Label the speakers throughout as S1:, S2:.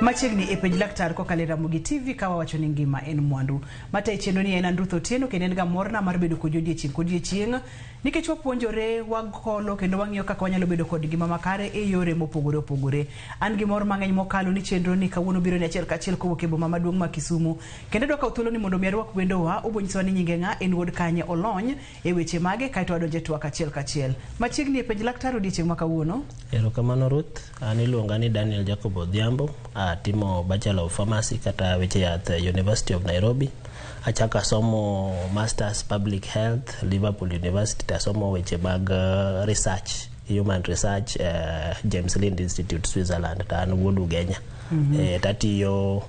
S1: Machiegni e Penj Laktar kokalo e Ramogi TV ka wawacho ni ngima en mwandu. Matayo chenro ni en an Ruth Otieno kendo en ga morna mar bedo kodi odiechieng' kodiechieng' nikech wapuonjore, wakolo kendo wang'iyo kaka wanyalo bedo kod ngima makare e yore mopogore opogore. An gi mor mang'eny mokalo ni chenro ni kawuono biro ni achiel kachiel kowuok e boma maduong' ma Kisumu. Kendo adwa kawo thuolo ni mondo mi arwak wendowa, obo nyisowa ni nyinge ng'a, en wuod kanye, olony e weche mage kaeto wadonjo e twak achiel kachiel. Machiegni e Penj Laktar odiechieng' ma kawuono.
S2: Erokamano Ruth, an iluonga ni Daniel Jacob Odhiambo, atimo Bachelor of Pharmacy kata weche yath e University of Nairobi. Achako asomo Masters Public Health Liverpool University tasomo weche mag research, human research James Lind Institute Switzerland to an wuod Ugenya. Tatiyo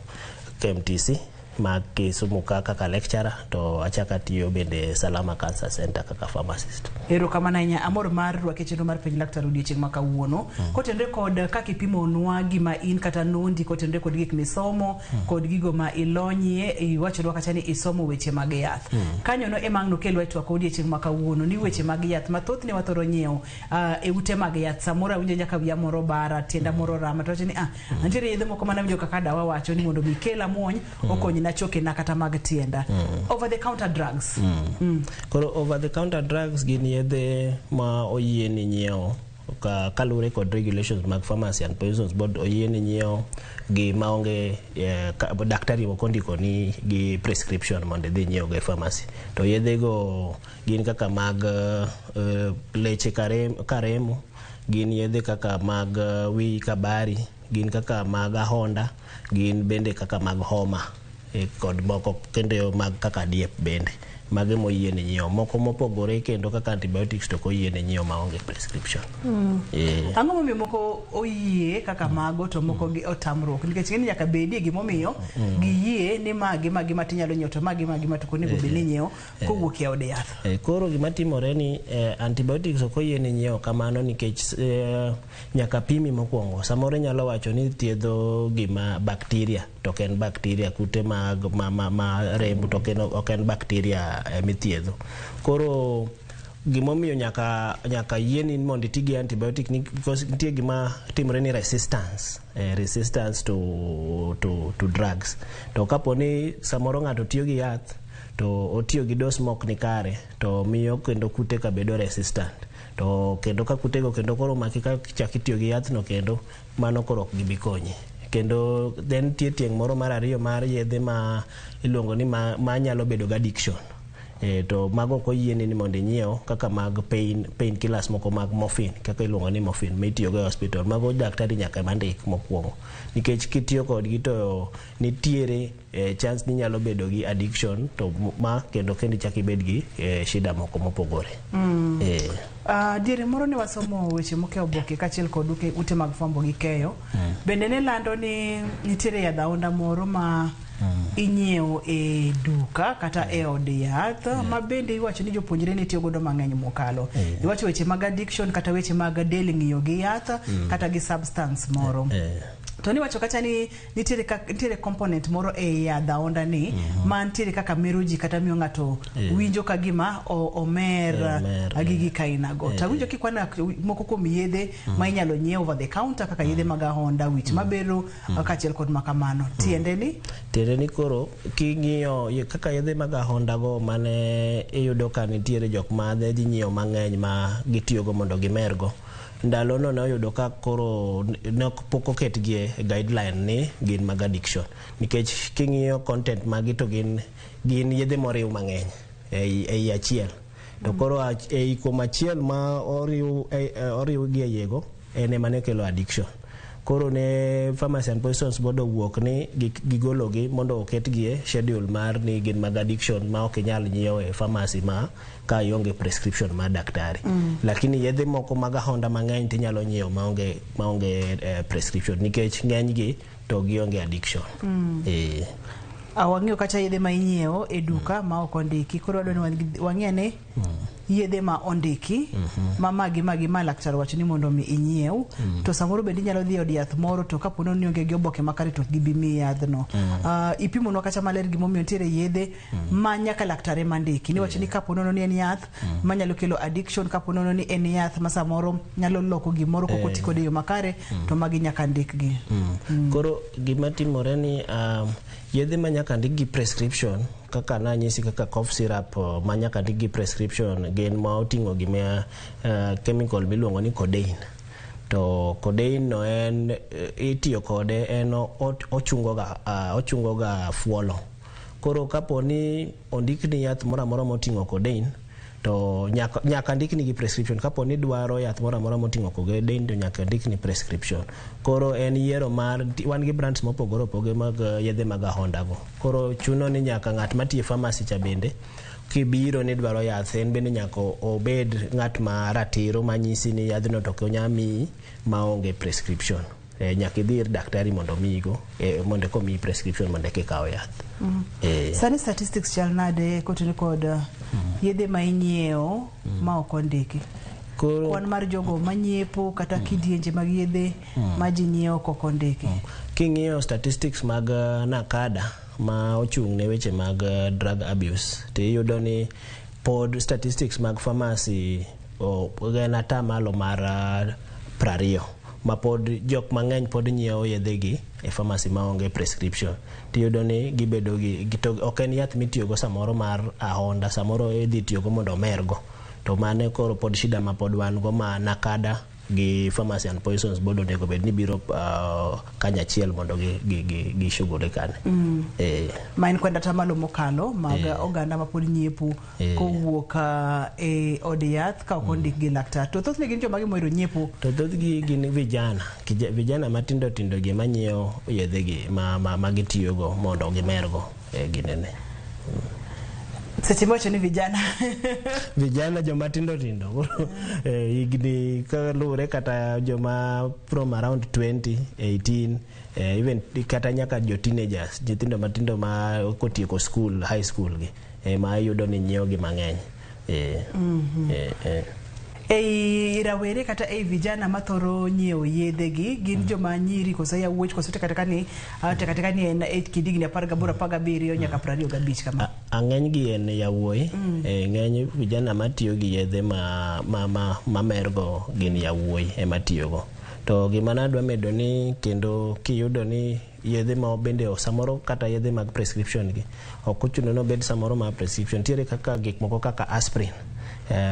S2: KMTC ma Kisumu ka kaka lecturer to achako atiyo bende Salama Cancer Center kaka pharmacist.
S1: Erokamano ahinya, amor mar rwaki e chenro mar Penj Laktar odiechieng' ma kawuono. Kotenore kod kaka ipimonwa gima in kata nondi kotenore kod gik misomo kod gigo ma ilonyie, iwachonwa kacha ni isomo weche mag yath. Kanyono ema ang' nokelwa e twak odiechieng' ma kawuono ni weche mag yath ma thothne wathoro nyiewo e ute mag yath. Samoro awinjo nyaka wiya moro bara, tienda moro rama to wacho ni ah, nitiere yedhe moko mane awinjo kaka dawa wacho ni mondo mi ikel amuony okonyna chokena kata mag tienda. Over the counter drugs.
S2: Koro over the counter drugs gin yedhe ma oyieni nyiewo ka kaluwore kod regulations mag Pharmacy and Poisons Board oyieni nyiewo gi maonge daktari ok ondiko ni gi prescription mondo idhi inyiew go e pharmacy. To yedhe go gin kaka mag leche karemo, gin yedhe kaka mag wiyi kabari, gin kaka mag ahonda, gin bende kaka mag homa kod moko kendo mag kaka diep bende. Mago emoyieni nyiewo. Moko mopogore kendo kaka antibiotics to ok oyieni nyiewo maonge prescription.
S1: Ang'o momiyo moko oyie kaka mago to moko gi otamruok? Nikech ing'e ni nyaka bedie gimomiyo giyie ni ma gi ma gi ma tinyalo nyiewo to ma gi ma gi ma to ok onego bed ni inyiewo kowuok e od yath.
S2: Koro gima timore ni antibiotics ok oyieni nyiewo kamano nikech nyaka pimi mokwongo. Samoro inyalo wacho ni thiedho gima bacteria to ok en bacteria, kute mag ma rembo to ok en bacteria mithiedho. Koro gimomiyo nyaka yieni mondo iti gi antibiotic ni because nitie gima timore ni resistance, resistance to drugs. To kapo ni samoro ng'ato tiyo gi yath to otiyo gi dose mok ni kare to miyo kendo kute ka bedo resistant. To kendo ka kutego kendo koro omaki ka chak itiyo gi yathno kendo mano koro ok gibi konyi. Kendo then nitie tieng' moro mar ariyo mar yedhe ma iluongo ni ma nyalo bedo gi addiction. To mago ok oyieni ni mondo inyiew kaka mag pain killers moko mag morphine kaka iluongo ni morphine mitiyogo e hospital. Mago daktari nyaka ema ndik mokwongo. Nikech kitiyo kodgi to nitiere chance ni nyalo bedo gi addiction to ma kendo ichak ibed gi shida moko mopogore.
S1: Diere moro ne wasomo weche moko e oboke kaachiel kod ute mag fwambo gi keyo. Bende ne lando ni nitiere yadh aonda moro ma inyiewo e duka kata e od yath ma bende iwacho ni jopuonjre ne tiyo godo mang'eny mokalo. Iwacho weche mag addiction kata weche mag del ng'iyo gi yath kata gi substance moro. To niwacho kacha ni nitiere component moro e yadh aonda ni ma nitiere kaka mero ji kata miyo ng'ato winjo ka gima omer gi gik ainago. To awinjo kikwana moko kuom yedhe ma inyalo nyiew over the counter kaka yedhe mag ahonda, wich mabero kaachiel kod makamano. Tiende ni?
S2: Tiende ni koro king'iyo kaka yedhe mag ahonda go mane iyudo ka nitiere jok ma dhi nyiewo mang'eny ma gitiyogo mondo gimergo. Ndalo no ne oyudo ka koro ne pok oketgi e guideline ni gin mag addiction. Nikech king'iyo content magi to gin yedhe moriw mang'eny ei achiel. To koro ei kuom achiel ma oriw gi e iye go en ema ne kelo addiction. Koro ne Pharmacy and Poisons Board owuok ni gigologi mondo oketgi e schedule mar ni gin mag addiction ma ok inyal nyiewo e pharmacy ma ka ionge prescription mar daktari. Lakini yedhe moko mag ahonda mang'eny tinyalo nyiewo maonge prescription nikech ng'eny gi to gionge addiction.
S1: Wang'iyo kacha yedhe ma inyiewo e duka ma ok ondiki. Koro wadwa ni wang'i ane yedhe ma ondiki ma magi magi ma laktar wacho ni mondo mi inyiew. To samoro bende inyalo dhi e od yath moro to kapo ni onge gi oboke makare to ok gibi miyi yadhno. Ipimonwa kacha maler gimomiyo nitiere yedhe ma nyaka laktar ema ndiki. Niwacho ni kapo nono ni en yath manyalo kelo addiction, kapo nono ni en yath ma samoro nyalo loko gimoro kok oti kode e yo makare, to magi nyaka ndikgi.
S2: Koro gima timore ni yedhe ma nyaka ndik gi prescription, kaka nanyisi, kaka cough syrup ma nyaka ndik gi prescription gin ma oting'o gima chemical miluongo ni codeine. To codeine no en itiyo kode en ochungo ga fuolo. Koro kapo ni ondikni yath moro amora moting'o codeine, to nyaka ndikni gi prescription. Kapo ni dwaro yath moro amora moting'o codeine, to nyaka ndikni prescription. Koro en yiero mar wan gi brands mopogore opogore mag yedhe mag ahonda go. Koro chuno ni nyaka ng'at matiyo e pharmacy cha bende, kibiro ni dwaro yath, en bende nyaka obed ng'at ma ratiro manyisi ni yadhno to ok onyal miyi maonge prescription. Nyaka idhi ir daktari mondo omiyigo mondo eka omiyi prescription mondo eka ikaw yath.
S1: Sani statistics chal nade kotenore kod yedhe ma inyiewo ma ok ondiki?
S2: Koro
S1: Kwan mar jogo manyiepo kata kidienje mag yedhe ma ji nyiewo kok ondiki.
S2: King'iyo statistics mag NACADA ma ochung' ne weche mag drug abuse, to iyudo ni pod statistics mag pharmacy en atamalo mar 20 ma pod jok mang'eny pod nyiewo yedhe gi e pharmacy maonge prescription. Tiyudo ni gibedo gi to ok en yath mitiyogo samoro mar ahonda, samoro idhi tiyogo mondo omergo. To mano koro pod shida ma pod wan go ma NACADA gi Pharmacy and Poisons Board onego bed ni biro kanyachiel mondo gi shughulika ne.
S1: Ma en kwand atamalo mokalo mag oganda ma pod nyiepo kowuok e od yath ka ok ondik gi laktar. To thothne gin joma mohero nyiepo?
S2: To thothgi gin vijana matindo tindo gi manyiewo yedhe gi ma gitiyogo mondo gimergo ginene.
S1: Seche miwacho ni vijana?
S2: Vijana joma tindo tindo. Koro higni kaluwore kata joma from around 20, 18, even kata nyaka jo teenagers, nyithindo matindo ma kotieko school, high school gi ma iyudo ni nyiewo gi mang'eny.
S1: Ei rawere kata ei vijana mathoro nyiewo yedhe gi gin joma nyiri koso yawuoch, koso tekateka ni en e kind higni 18, 17 nyaka 25 kama?
S2: Ang'eny gi en yawuoyi. Ng'eny vijana matiyo gi yedhe ma mergo gin yawuoyi ema tiyogo. To gima nadwa medo ni kendo kiyudo ni yedhe ma bende samoro kata yedhe mag prescription gi ok ochuno ni obed samoro mar prescription. Nitiere kaka gik moko kaka aspirin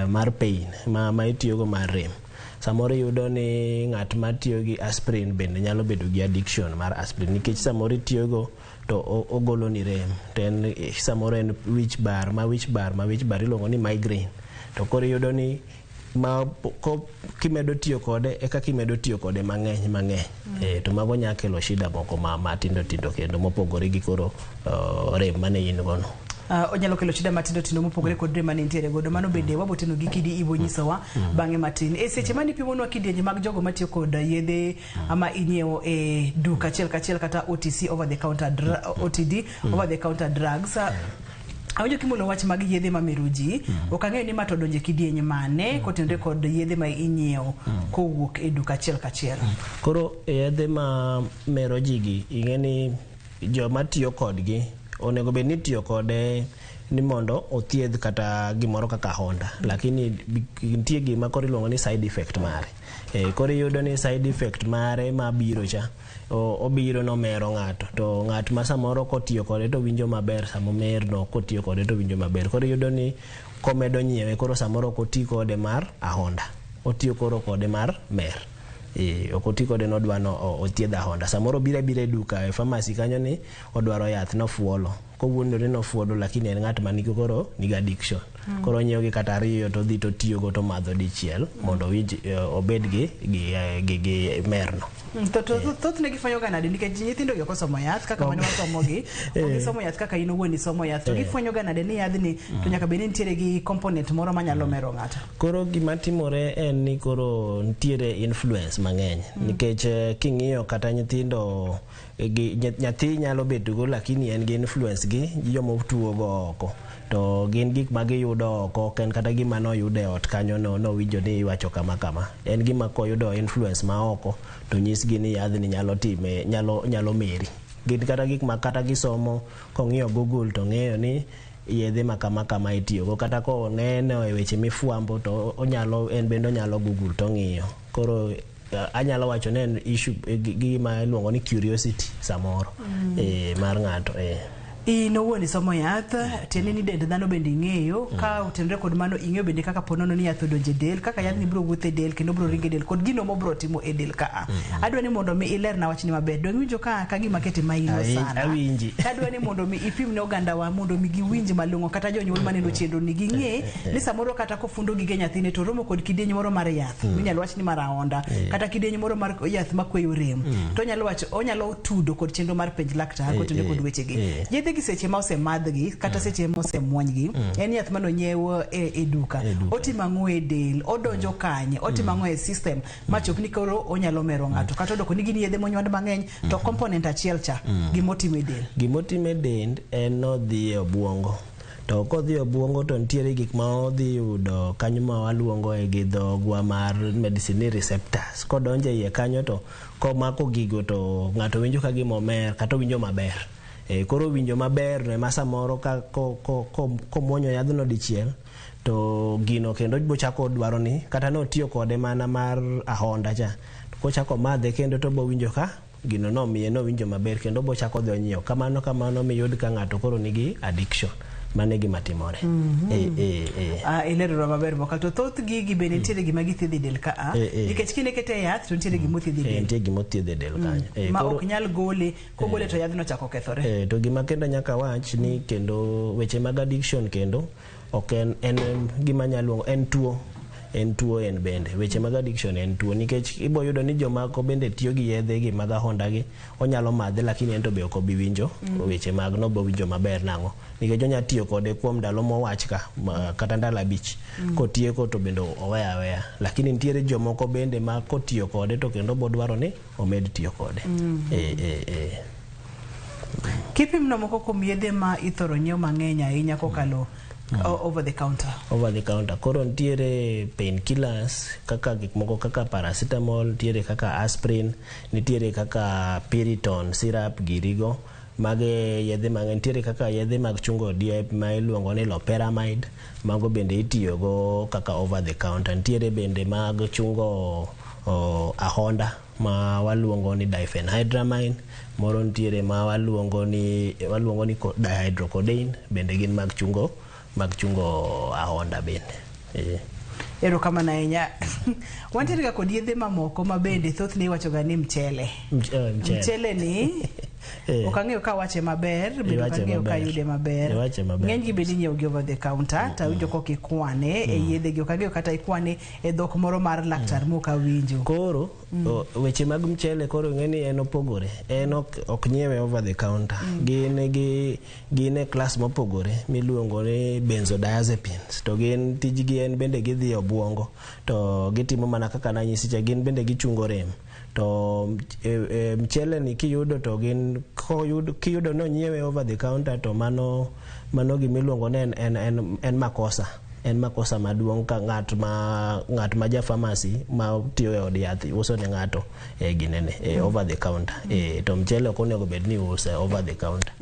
S2: mar pain ma itiyogo mar rem. Samoro iyudo ni ng'at matiyo gi aspirin bende nyalo bedo gi addiction mar aspirin, nikech samoro itiyogo to ogolo ni rem, to en samoro en wich bar ma wich bar ma wich bar iluongo ni migraine. To koro iyudo ni ma kimedo tiyo kode e kaka imedo tiyo kode mang'eny mang'eny, to mago nya kelo shida moko ma matindo tindo kendo mopogore gi koro rem mane in gono.
S1: Onyalo kelo shida matindo tindo mopogore kod rem mane nitiere godo. Mano bende waboteno gi kidi ibo nyisowa bang'e matin e seche mane ipimonwa kidienje mag jogo matiyo kod yedhe ama inyiewo e duka achiel kachiel kata OTC, over the counter OTD, over the counter drugs. Awinjo kimulo wach mag yedhe mamero ji. Ok ang'eyo ni ma to donje kidieny mane kotenore kod yedhe ma inyiewo kowuok e duka achiel kachiel.
S2: Koro yedhe ma mero ji gi, ing'e ni joma tiyo kodgi onego bed ni tiyo kode ni mondo othiedh kata gimoro kaka honda, lakini nitie gima koro iluongo ni side effect mare. Koro iyudo ni side effect mare mabiro cha obiro nomero ng'ato, to ng'at ma samoro kotiyo kode to winjo maber, samomer no kotiyo kode to winjo maber. Koro iyudo ni komedo nyiewe, koro samoro ok oti kode mar ahonda, otiyo koro kode mar mer. Ok oti kode nodwa no othiedh ahonda. Samoro obiro abira e duka, e pharmacy kanyo, ni odwaro yath, nofuolo kowuondore nofuolo, lakini en ng'at manigi koro nigi addiction. Koro onyiewo gi kata ariyo to odhi totiyogo tomadho dichiel mondo owinj obed gi merno.
S1: To thothne gifwenyo ga nade? Nikech nyithindo gi ok osomo yath kaka mane wasomogi, ok gisomo yath kaka in owuon isomo yath. To gifwenyo ga nade ni yadhni to nyaka bed ni nitiere gi component moro manyalo mero ng'ato?
S2: Koro gima timore en ni koro nitiere influence mang'eny, nikech king'iyo kata nyithindo Gi, nyathi nyalo bedo go, lakini en gi influence gi joma tuo go oko, to gin gik ma giyudo oko, ok en kata gima noyudo e ot kanyo no nowinjo ni iwacho kama kama. En gima koyudo influence ma oko to nyisgi ni yadhni nyalo time, nyalo meri. Gin kata gik ma kata gisomo, kong'iyo Google to ng'eyo ni yedhe ma kama kama itiyogo, kata koneno e weche mifwambo to onyalo, en bende onyalo Google to ng'iyo. Koro anyalo wacho ni en issue, gima iluongo ni curiosity samoro mar ng'ato.
S1: In owuon isomo yath, tiende ni dend dhano bende ing'eyo. Ka otenore kod mano, ing'eyo bende kaka ponono ni yath odonjo e del, kaka yadhni biro wuotho e del kendo biro ringo e del kod gino mobiro timo e del kaa. Adwa ni mondo mi ilerna wachni maber. Dong iwinjo ka gima kete maino sana.
S2: Awinji.
S1: Adwa ni mondo mi ipim ne ogandawa mondo mi giwinj malong'o, kata jonyuol maneno chenro ni ging'e ni samoro kata kofundo gige nyathine to romo kod kidieny moro mar yath minyalo wach ni mar ahonda, kata kidieny moro mar yath makweyo rem, to onyalo wacho, onyalo tudo kod chenro mar Penj Laktar kotenore kod wechegi. Yedhe gi seche ma osemadhgi kata seche ma osemuonygi, en yath manonyiew e duka.
S2: E duka.
S1: Otimo ang'o e del? Odonjo kanye? Otimo ang'o e system machop ni koro onyalo mero ng'ato, kata odoko ni gin yedhe monywand mang'eny, to component achiel cha, gimotimo e del?
S2: Gimotimo e dend en nodhi e obwongo, to kodhi e obwongo to nitiere gik ma odhi yudo kanyo ma waluongo e gi dhogwa mar medicine ni receptors. Kodonjo e iye kanyo to komako gigo to ng'ato winjo ka gima omer kata owinjo maber. Koro winjo maber no ema samoro ka komuonyo yadhno dichiel to gino kendo bochako dwaro ni kata notiyo kode mana mar ahonda cha, kochako madhe kendo to bowinjo ka gino nomiye nowinjo maber, kendo bochako dhi onyiewo kamano kamano, miyud ka ng'ato koro nigi addiction. Mano e gima timore.
S1: Ah, ilerora maber mokalo. To thoth gigi bende nitiere gima githiedho e del ka a nikech kine kete e yath to nitiere gimothiedho e del.
S2: Nitie gima othiedho e del kanyo.
S1: Ma ok nyal gole, kogole to yadhno chako kethore.
S2: To gima kendo nyaka wach ni kendo weche mag addiction kendo ok en gima nyalo luongo en tuo, en tuo. En bende weche mag addiction en tuo, nikech ibo yudo ni jomako bende tiyo gi yedhe gi mag ahonda gi, onyalo madhe, lakini en to be ok obi winjo weche mag nobo winjo maber nang'o, nikech onya tiyo kode kuom ndalo mowach ka kata ndalo 5, kotieko to bende oweya aweya. Lakini nitiere jomoko bende ma kotiyo kode to kendo bodwaro ni omed tiyo kode.
S1: Kipimno moko kuom yedhe ma ithoro nyiew mang'eny ahinya kokalo over the counter.
S2: Over the counter, koro nitiere painkillers kaka gik moko kaka paracetamol, nitiere kaka aspirin, nitiere kaka Piriton syrup girigo. Mage yedhe mang'eny. Nitiere kaka yedhe mag chungo diep ma iluongo ni loperamide, mago bende itiyogo kaka over the counter. Nitiere bende mag chungo ahonda ma waluongo ni diphenhydramine, moro nitiere ma waluongo ni dihydrocodeine, bende gin mag chungo ahonda bende.
S1: Erokamano ahinya. Wantiere ga kod yedhe mamoko ma bende thothne iwacho ga ni mchele.
S2: Mchele.
S1: Mchele ni ok ang'eyo ka wache maber bende ok
S2: Iwache
S1: ang'eyo ka
S2: maber.
S1: yude maber.
S2: Iwache maber.
S1: Ng'eny gi bende inyiewo gi over the counter, to awinjo kok ikwane e yedhe gi, ok ang'eyo kata ikwane e dhok moro mar laktar mok awinjo.
S2: Koro weche mag mchele koro ing'e ni en opogore, en ok nyiewe over the counter. Gin e class mopogore miluongo ni benzodiazepines, to gin tijgi en bende gidhi e obwongo to gitimo mana kaka nanyisi cha, gin bende gichungo rem. To mchele ni kiyudo to gin kiyudo nonyiewe over the counter to mano gimiluongo ni en makosa maduong' ka ng'at ma ja pharmacy ma tiyo e od yath uso ne ng'ato e ginene e over the counter. To mchele ok onego bed ni use over the counter,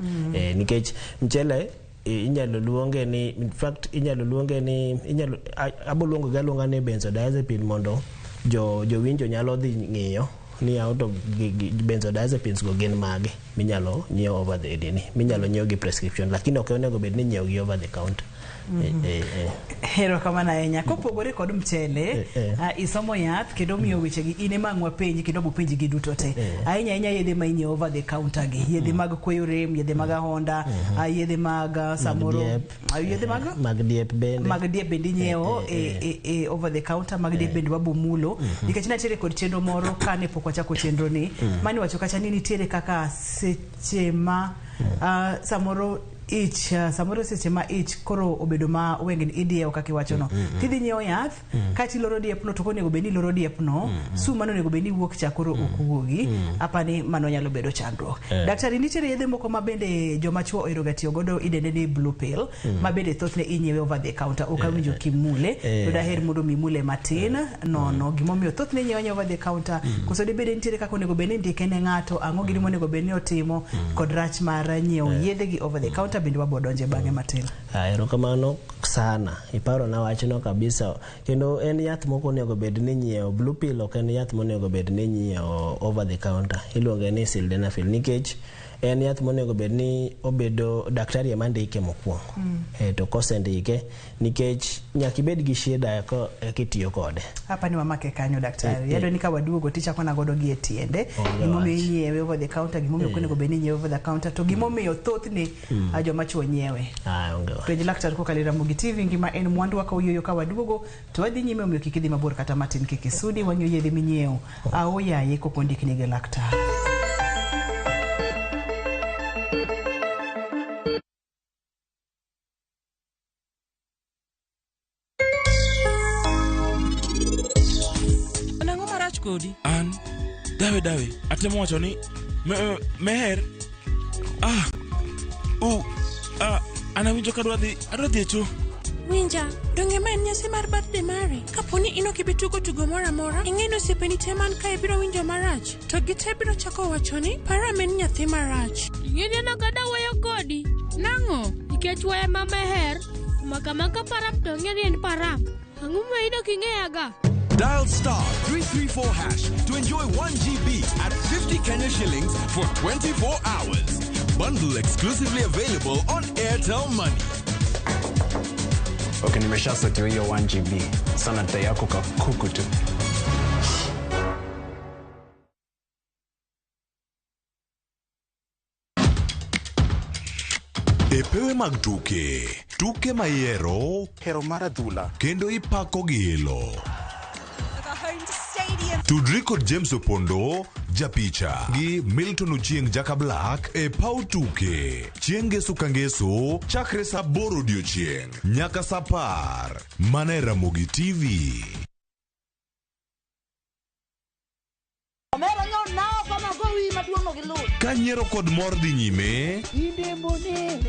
S2: nikech mchele inyalo luonge ni, in fact inyalo luonge ni inyalo abo luongo gi aluonga ni benzodiazepine mondo jo jowinjo nyalo dhi ng'iyo ni out of gi benzodiazepines go gin mage minyalo nyiew over the nini, minyalo nyiew gi prescription, lakini ok onego bed ni inyiew gi over the counter.
S1: Erokamano ahinya. Kopogore kod mchele, isomo yath kendo miyo wechegi in ema ang' wapenji kendo wabopenji gi duto te. Ahinya ahinya yedhe ma inyiewo over the counter gi. Yedhe mag kweyo rem, yedhe mag ahonda, yedhe mag samoro
S2: diep.
S1: Yedhe mag
S2: mag diep bende.
S1: Mag diep bende inyiewo e over the counter. Mag diep bende wabomulo nikech natiere kod chenro moro kane pok wachako chenro ni mani wacho kacha ni nitiere kaka seche ma samoro Ich samoro seche ma ich koro obedo ma wengni idiewo kaka iwachono tidhi nyiewo yath kaeto iloro diepno to konego bed ni iloro diepno sum mane onego bed ni wuok cha koro ok wuogi apani mano nyalo bedo chandruok. Daktari nitiere yedhe moko ma bende joma chuo ohero ga tiyo godo idende ni blue pill ma bende thothne inyiewe over the counter ok awinjo kimule to daher mondo mi imule matin nono gimomiyo thothne inyiewe anyiewa over the counter koso dibed ni nitiere kaka onego bed ni indike ne ng'ato ang'o gini monego bed ni otimo kod rach mar nyiewo yedhe gi over the counter bende wabo donje bang'e matin.
S2: Erokamano sana iparona wachno kabisa kendo en yath mok onego bed ni nyiewo blue pill ok en yath monego bed ni nyiewo over the counter iluonge ni sildenafil nikech en yath monego bed ni obedo daktari ema ndike mokwongo to kosendike nikech nyaka ibed gi shida eka itiyo kode.
S1: Hapa ni wamake kanyo daktari. Yado ni ka waduogo tichako na godo gi e tiende. Gimomiyo inyiewe over the counter, gimomiyo ok onego bed ni inyiewe over the counter, to gimomiyo thothne joma chuo nyiewe.
S2: Onge wach.
S1: Penj laktar kokalo e Ramogi TV ngima en mwandu ka oyueyo ka waduogo to wadhi nyime omiyo kik idhi mabor kata matin kik isudi wang'iyo yedhe minyiewo aoyaye kok ondikni gi laktar.
S3: Nang'o marach kodi?
S4: An dawe dawe atemo wacho ni meher ah u ah an awinjo ka adwa dhi e cho.
S5: Winja, donge ma en nyasi mar birthday mari? Kapo ni in ok ibi tugo tugo moro amora, ing'e ni osiepeni te man kae biro winjo marach, to gite biro chako wacho ni Param en nyathi marach.
S6: Ing'e ni an ok adwa weyo kodi.
S5: Nang'o?
S6: Nikech waya ma meher, omako amaka Param to ong'e ni en Param. Ang'o ma in ok ing'eyaga?
S7: Dial star 334 hash to enjoy 1 GB at 50 Kenya shillings for 24 hours. Bundle exclusively available on Airtel Money.
S8: Okay, nimeshasetiwa hiyo 1 GB. Sana dai yako kakuku tu.
S7: E pewe mag tuke, tuke mayiero
S9: hero mar adhula
S7: kendo ipako gi ilo. Tudri kod James Opondo, japicha gi Milton Ochieng Jaka Black e paw tuke chieng' ngeso ka ngeso chakre saa aboro odiochieng' nyaka saa apar mana e Ramogi TV.
S10: Omera nyo kama gowi maduong' no gi luth.
S7: Ka nyiero kod mor dhi nyime,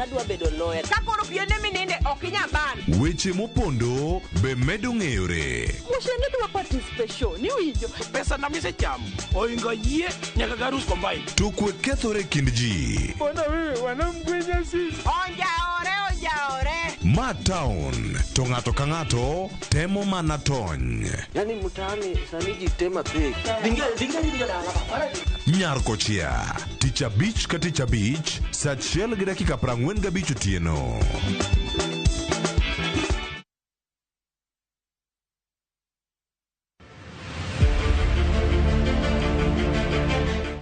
S10: Nadwa bedo lawyer.
S11: Ka koro piende mininde ok inyal ban.
S7: Weche mopondo be medo ng'eyore.
S11: Mushene dwa participation, iwinjo?
S12: Pesa na misechamo oingo yie nyaka garus combine.
S7: To kwe kethore e kind ji.
S12: Mbona wewe wanamgwenya sisi?
S11: Onjaore, onjaore.
S7: Ma town to ng'ato ka ng'ato temo mana tony.
S13: Yani mtaani sani ji tema pek.
S7: Nyar kochia tich abich ka tich abich saa 1:45 otieno.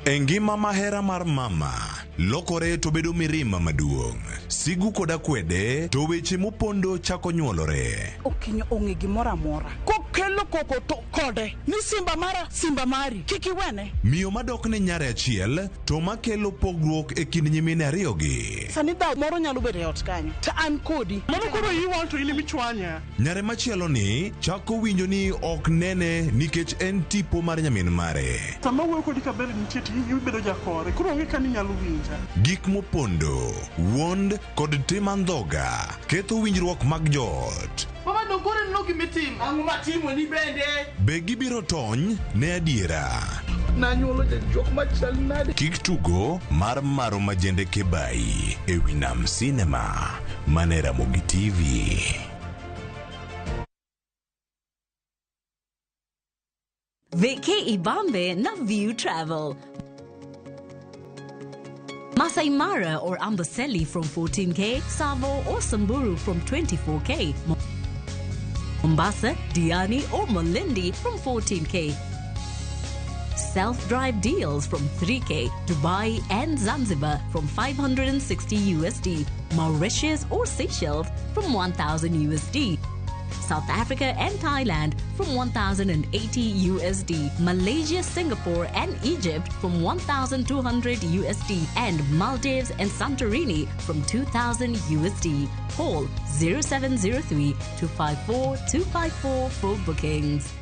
S7: E ngima mahera mar mama lokore to bedo mirima maduong'. Sigu kod akwede to weche mopondo chako nyuolore.
S14: Okinyo ong'e gimoro amora. Kokelo koko to kode ni simba mara simba mari kik iwene.
S7: Miyo madok ne nyare achiel to makelo pogruok e kind nyimine ariyogi.
S14: Sani dhaw moro nyalo bedo e ot kanyo to an kodi.
S12: Mano koro iwang' to in emichwanya.
S7: Nyare machielo ni chako winjo ni ok nene nikech en tipo mar nyamin mare.
S12: Sama wuoyo kodi kaber nitie to ibedo jakore. Koro onge kaka inyalo winja.
S7: Gik mopondo, wuond kod tim andhoga ketho winjruok mag joot.
S12: Baba dong koro ineno gimitimo.
S13: Ang'o matimo ni bende?
S7: Be gibiro tony ne adiera?
S12: Nanyuolo jajuok machal nade?
S7: Kik tugo mar Maro Majende Kebai e wi Nam Cinema mane Ramogi TV.
S15: Vacay Ibambe na View Travel. Masai Mara or Amboseli from 14K, Savo or Samburu from 24K, Mombasa, Diani or Malindi from 14K. Self-drive deals from 3K, Dubai and Zanzibar from 560 USD, Mauritius or Seychelles from 1000 USD. South Africa and Thailand from 1080 USD, Malaysia, Singapore and Egypt from 1200 USD, and Maldives and Santorini from 2000 USD. Call 0703 254 254 for bookings.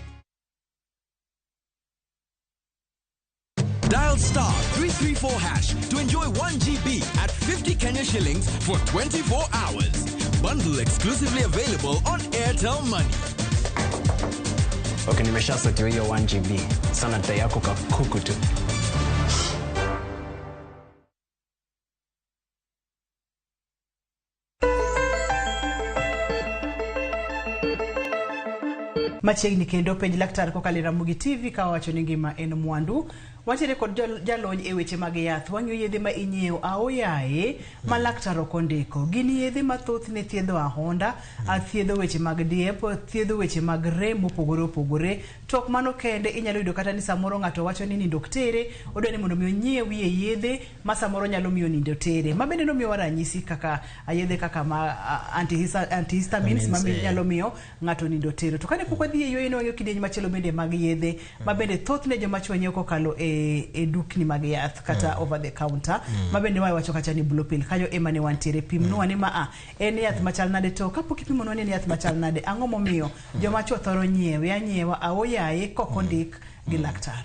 S3: Dial star 334 hash to enjoy 1 GB at 50 Kenya shillings for 24 hours. Bundle exclusively available on Airtel Money.
S8: Okay, nimeshasetiwa hiyo 1 GB. Sana data yako kakuku tu.
S1: Machiegni kendo penj laktar kokalo e Ramogi TV ka wacho ni ngima en mwandu. Wantiere kod jalony e weche mag yath. Wang'iyo yedhe ma inyiewo aoyaye ma laktar ok ondiko. Gin yedhe ma thothne thiedho ahonda, thiedho weche mag diep, thiedho weche mag rem mopogore opogore. To ok mano kende, inyalo yudo kata ni samoro ng'ato wacho ni nindo ok tere, odwa ni mondo mi onyiewie yedhe ma samoro nyalo miyo nindo tere. Ma bende nomiyowa ranyisi kaka yedhe kaka ma antihistamines ma nyalo miyo ng'ato nindo tere. To kane pok wadhi e yueyo, ne wang'iyo kidieny machielo bende mag yedhe ma bende thothne joma chwo nyiewo kokalo e dukni mag yath kata over the counter, ma bende wawacho kacha ni blue pill. Kanyo ema ne wantiere. Pimnwa ni ma en yath machal nade, to kapok ipimonwa ni en yath machal nade, ang'o momiyo joma chwo thoro nyiewe anyiewa aoyaye kok ondik gi laktar?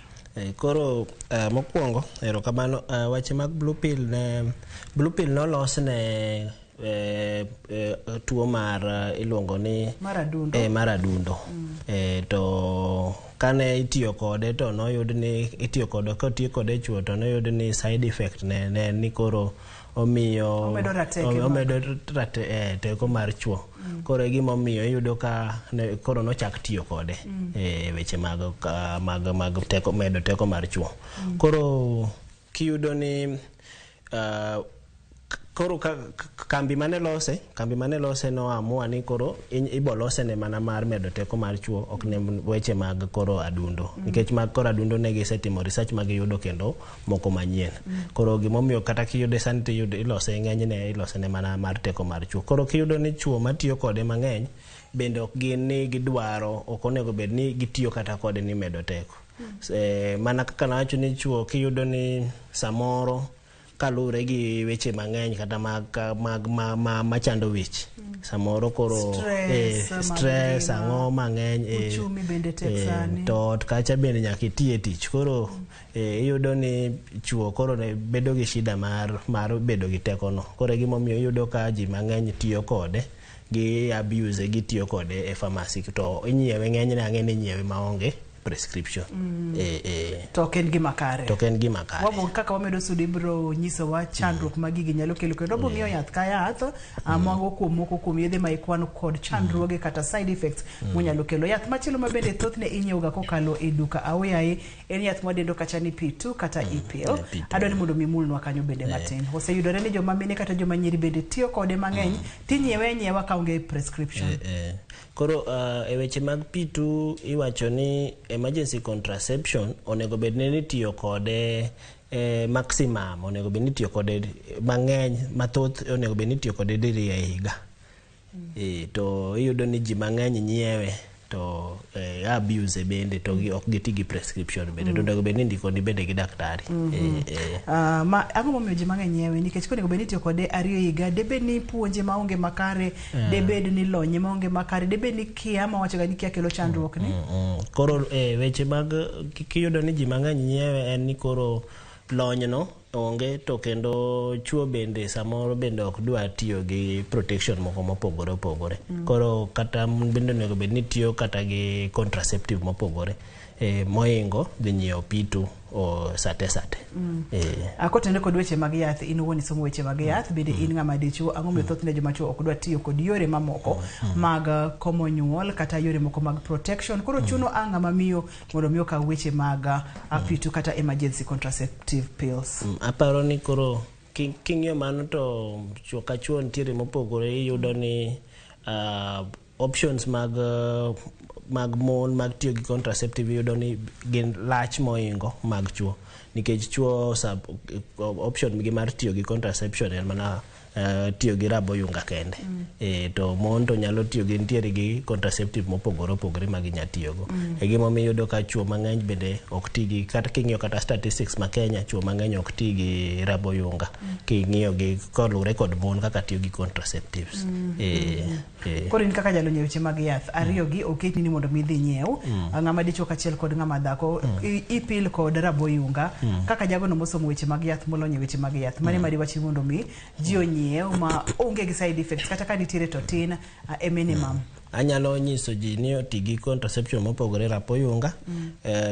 S2: Koro mokwongo, erokamano. Weche mag blue pill, ne blue pill nolos ne tuo mar iluongo ni
S1: mar adundo.
S2: Mar adundo. To kane itiyo kode to noyud ni itiyo kode kotiyo kode chuo to noyud ni side effect ne ni koro omiyo
S1: omedo
S2: teko mar chuo. Koro e gima omiyo iyudo ka koro nochak tiyo kode e weche mag teko, medo teko mar chuo. Koro kiyudo ni koro kambi mane lose noamua ni koro ibo lose ne mana mar medo teko mar chuo, ok ne weche mag koro adundo, nikech mag koro adundo ne gisetimo research ma giyudo kendo moko manyien. Koro gimomiyo kata kiyude sani tiyudo ilose, ng'enyne ilose ne mana mar teko mar chuo. Koro kiyudo ni chuo matiyo kode mang'eny bende ok gin ni gidwaro, ok onego bed ni gitiyo kata kode ni medo teko. Mana kaka nawacho ni chuo kiyudo ni samoro kaluwore gi weche mang'eny kata mag machando wich samoro koro
S1: stress,
S2: stress ang'o mang'eny,
S1: uchumi bende tek sani.
S2: To ot kacha bende nyaka iti e tich. Koro iyudo ni chuo koro bedo gi shida mar bedo gi teko no. Koro e gimomiyo iyudo ka ji mang'eny tiyo kode, gi abuse, gitiyo kode e pharmacy to inyiewe ng'enyne, ang'e ni inyiewe maonge prescription.
S1: To ok en gima kare.
S2: To ok en gima kare.
S1: Wabo kaka wamedo sudo, ibiro nyisowa chandruok ma gigi nyalo kelo, kendo wabo ng'iyo yath ka yath, mago kuom moko kuom yedhe ma ikwano kod chandruoge kata side effects monyalo kelo. Yath machielo ma bende thothne inyiewo ga kokalo e duka aoyaye en yath mwadendo kacha ni P2 kata E-pill. Adwa ni mondo mi mulnwa kanyo bende matin. Oseyudore ni joma mine kata joma nyiri bende tiyo kode mang'eny, tinyiewe anyiewa kaonge prescription.
S2: Koro e weche mag P2 iwacho ni emergency contraception onego bed ni itiyo kode maximum, onego bed ni itiyo kode mang'eny mathoth, onego bed ni itiyo kode diriyo e higa. To iyudo ni ji mang'eny nyiewe to abuse bende to ok giti gi prescription bende. To onego bed ni indiko ni bende gi daktari.
S1: Ma ang'o momiyo ji mang'eny nyiewe? Nikech konego bed ni itiyo kode ariyo e higa, debed ni puonje maonge makare, debed ni lonye maonge makare, debed ni kia mawacho ga ni kia kelo chandruok ni.
S2: Koro weche mag kiyudo ni ji mang'eny nyiewe en ni koro lony no onge, to kendo chuo bende samoro bende ok dwa tiyo gi protection moko mopogore opogore. Koro kata bende onego bed ni tiyo kata gi contraceptive mopogore moingo dhi nyiewo P2 o sate sate.
S1: Kotenore kod weche mag yath, in owuon isomo weche mag yath, bende in ng'ama dichuo, ang'o momiyo thothne joma chuo ok dwa tiyo kod yore mamoko mag komo nyuol kata yore moko mag protection? Koro chuno ang' ng'ama miyo mondo mi okaw weche mag P2 kata emergency contraceptive pills?
S2: Aparo ni koro king'iyo mano to chuo ka chuo nitiere mopogore. Iyudo ni options mag mon mag tiyo gi contraceptive iyudo ni gin lach moingo mag chuo, nikech chuo option gi mar tiyo gi contraception en mana tiyo gi raboyunga kende. To mon to nyalo tiyo gi, nitiere gi contraceptive mopogore opogore ma ginya tiyogo. E gimomiyo iyudo ka chuo mang'eny bende ok ti gi, kata king'iyo kata statistics ma Kenya, chuo mang'eny ok ti gi raboyunga king'iyo gi koluwore kod mon kaka tiyo gi contraceptives.
S1: Koro in kaka jalony e weche mag yath, ariyo gi oketni ni mondo mi idhi nyiew, ng'ama dichuo kaachiel kod ng'ama dhako, ipil kod raboyunga, kaka jagono mosomo weche mag yath, molony e weche mag yath, mane madiwach ni mondo mi ji onyiew ma onge gi side effects, kata ka nitiere to tin, e minimum?
S2: Anyalo nyiso ji ni oti gi contraception mopogore rapoyunga.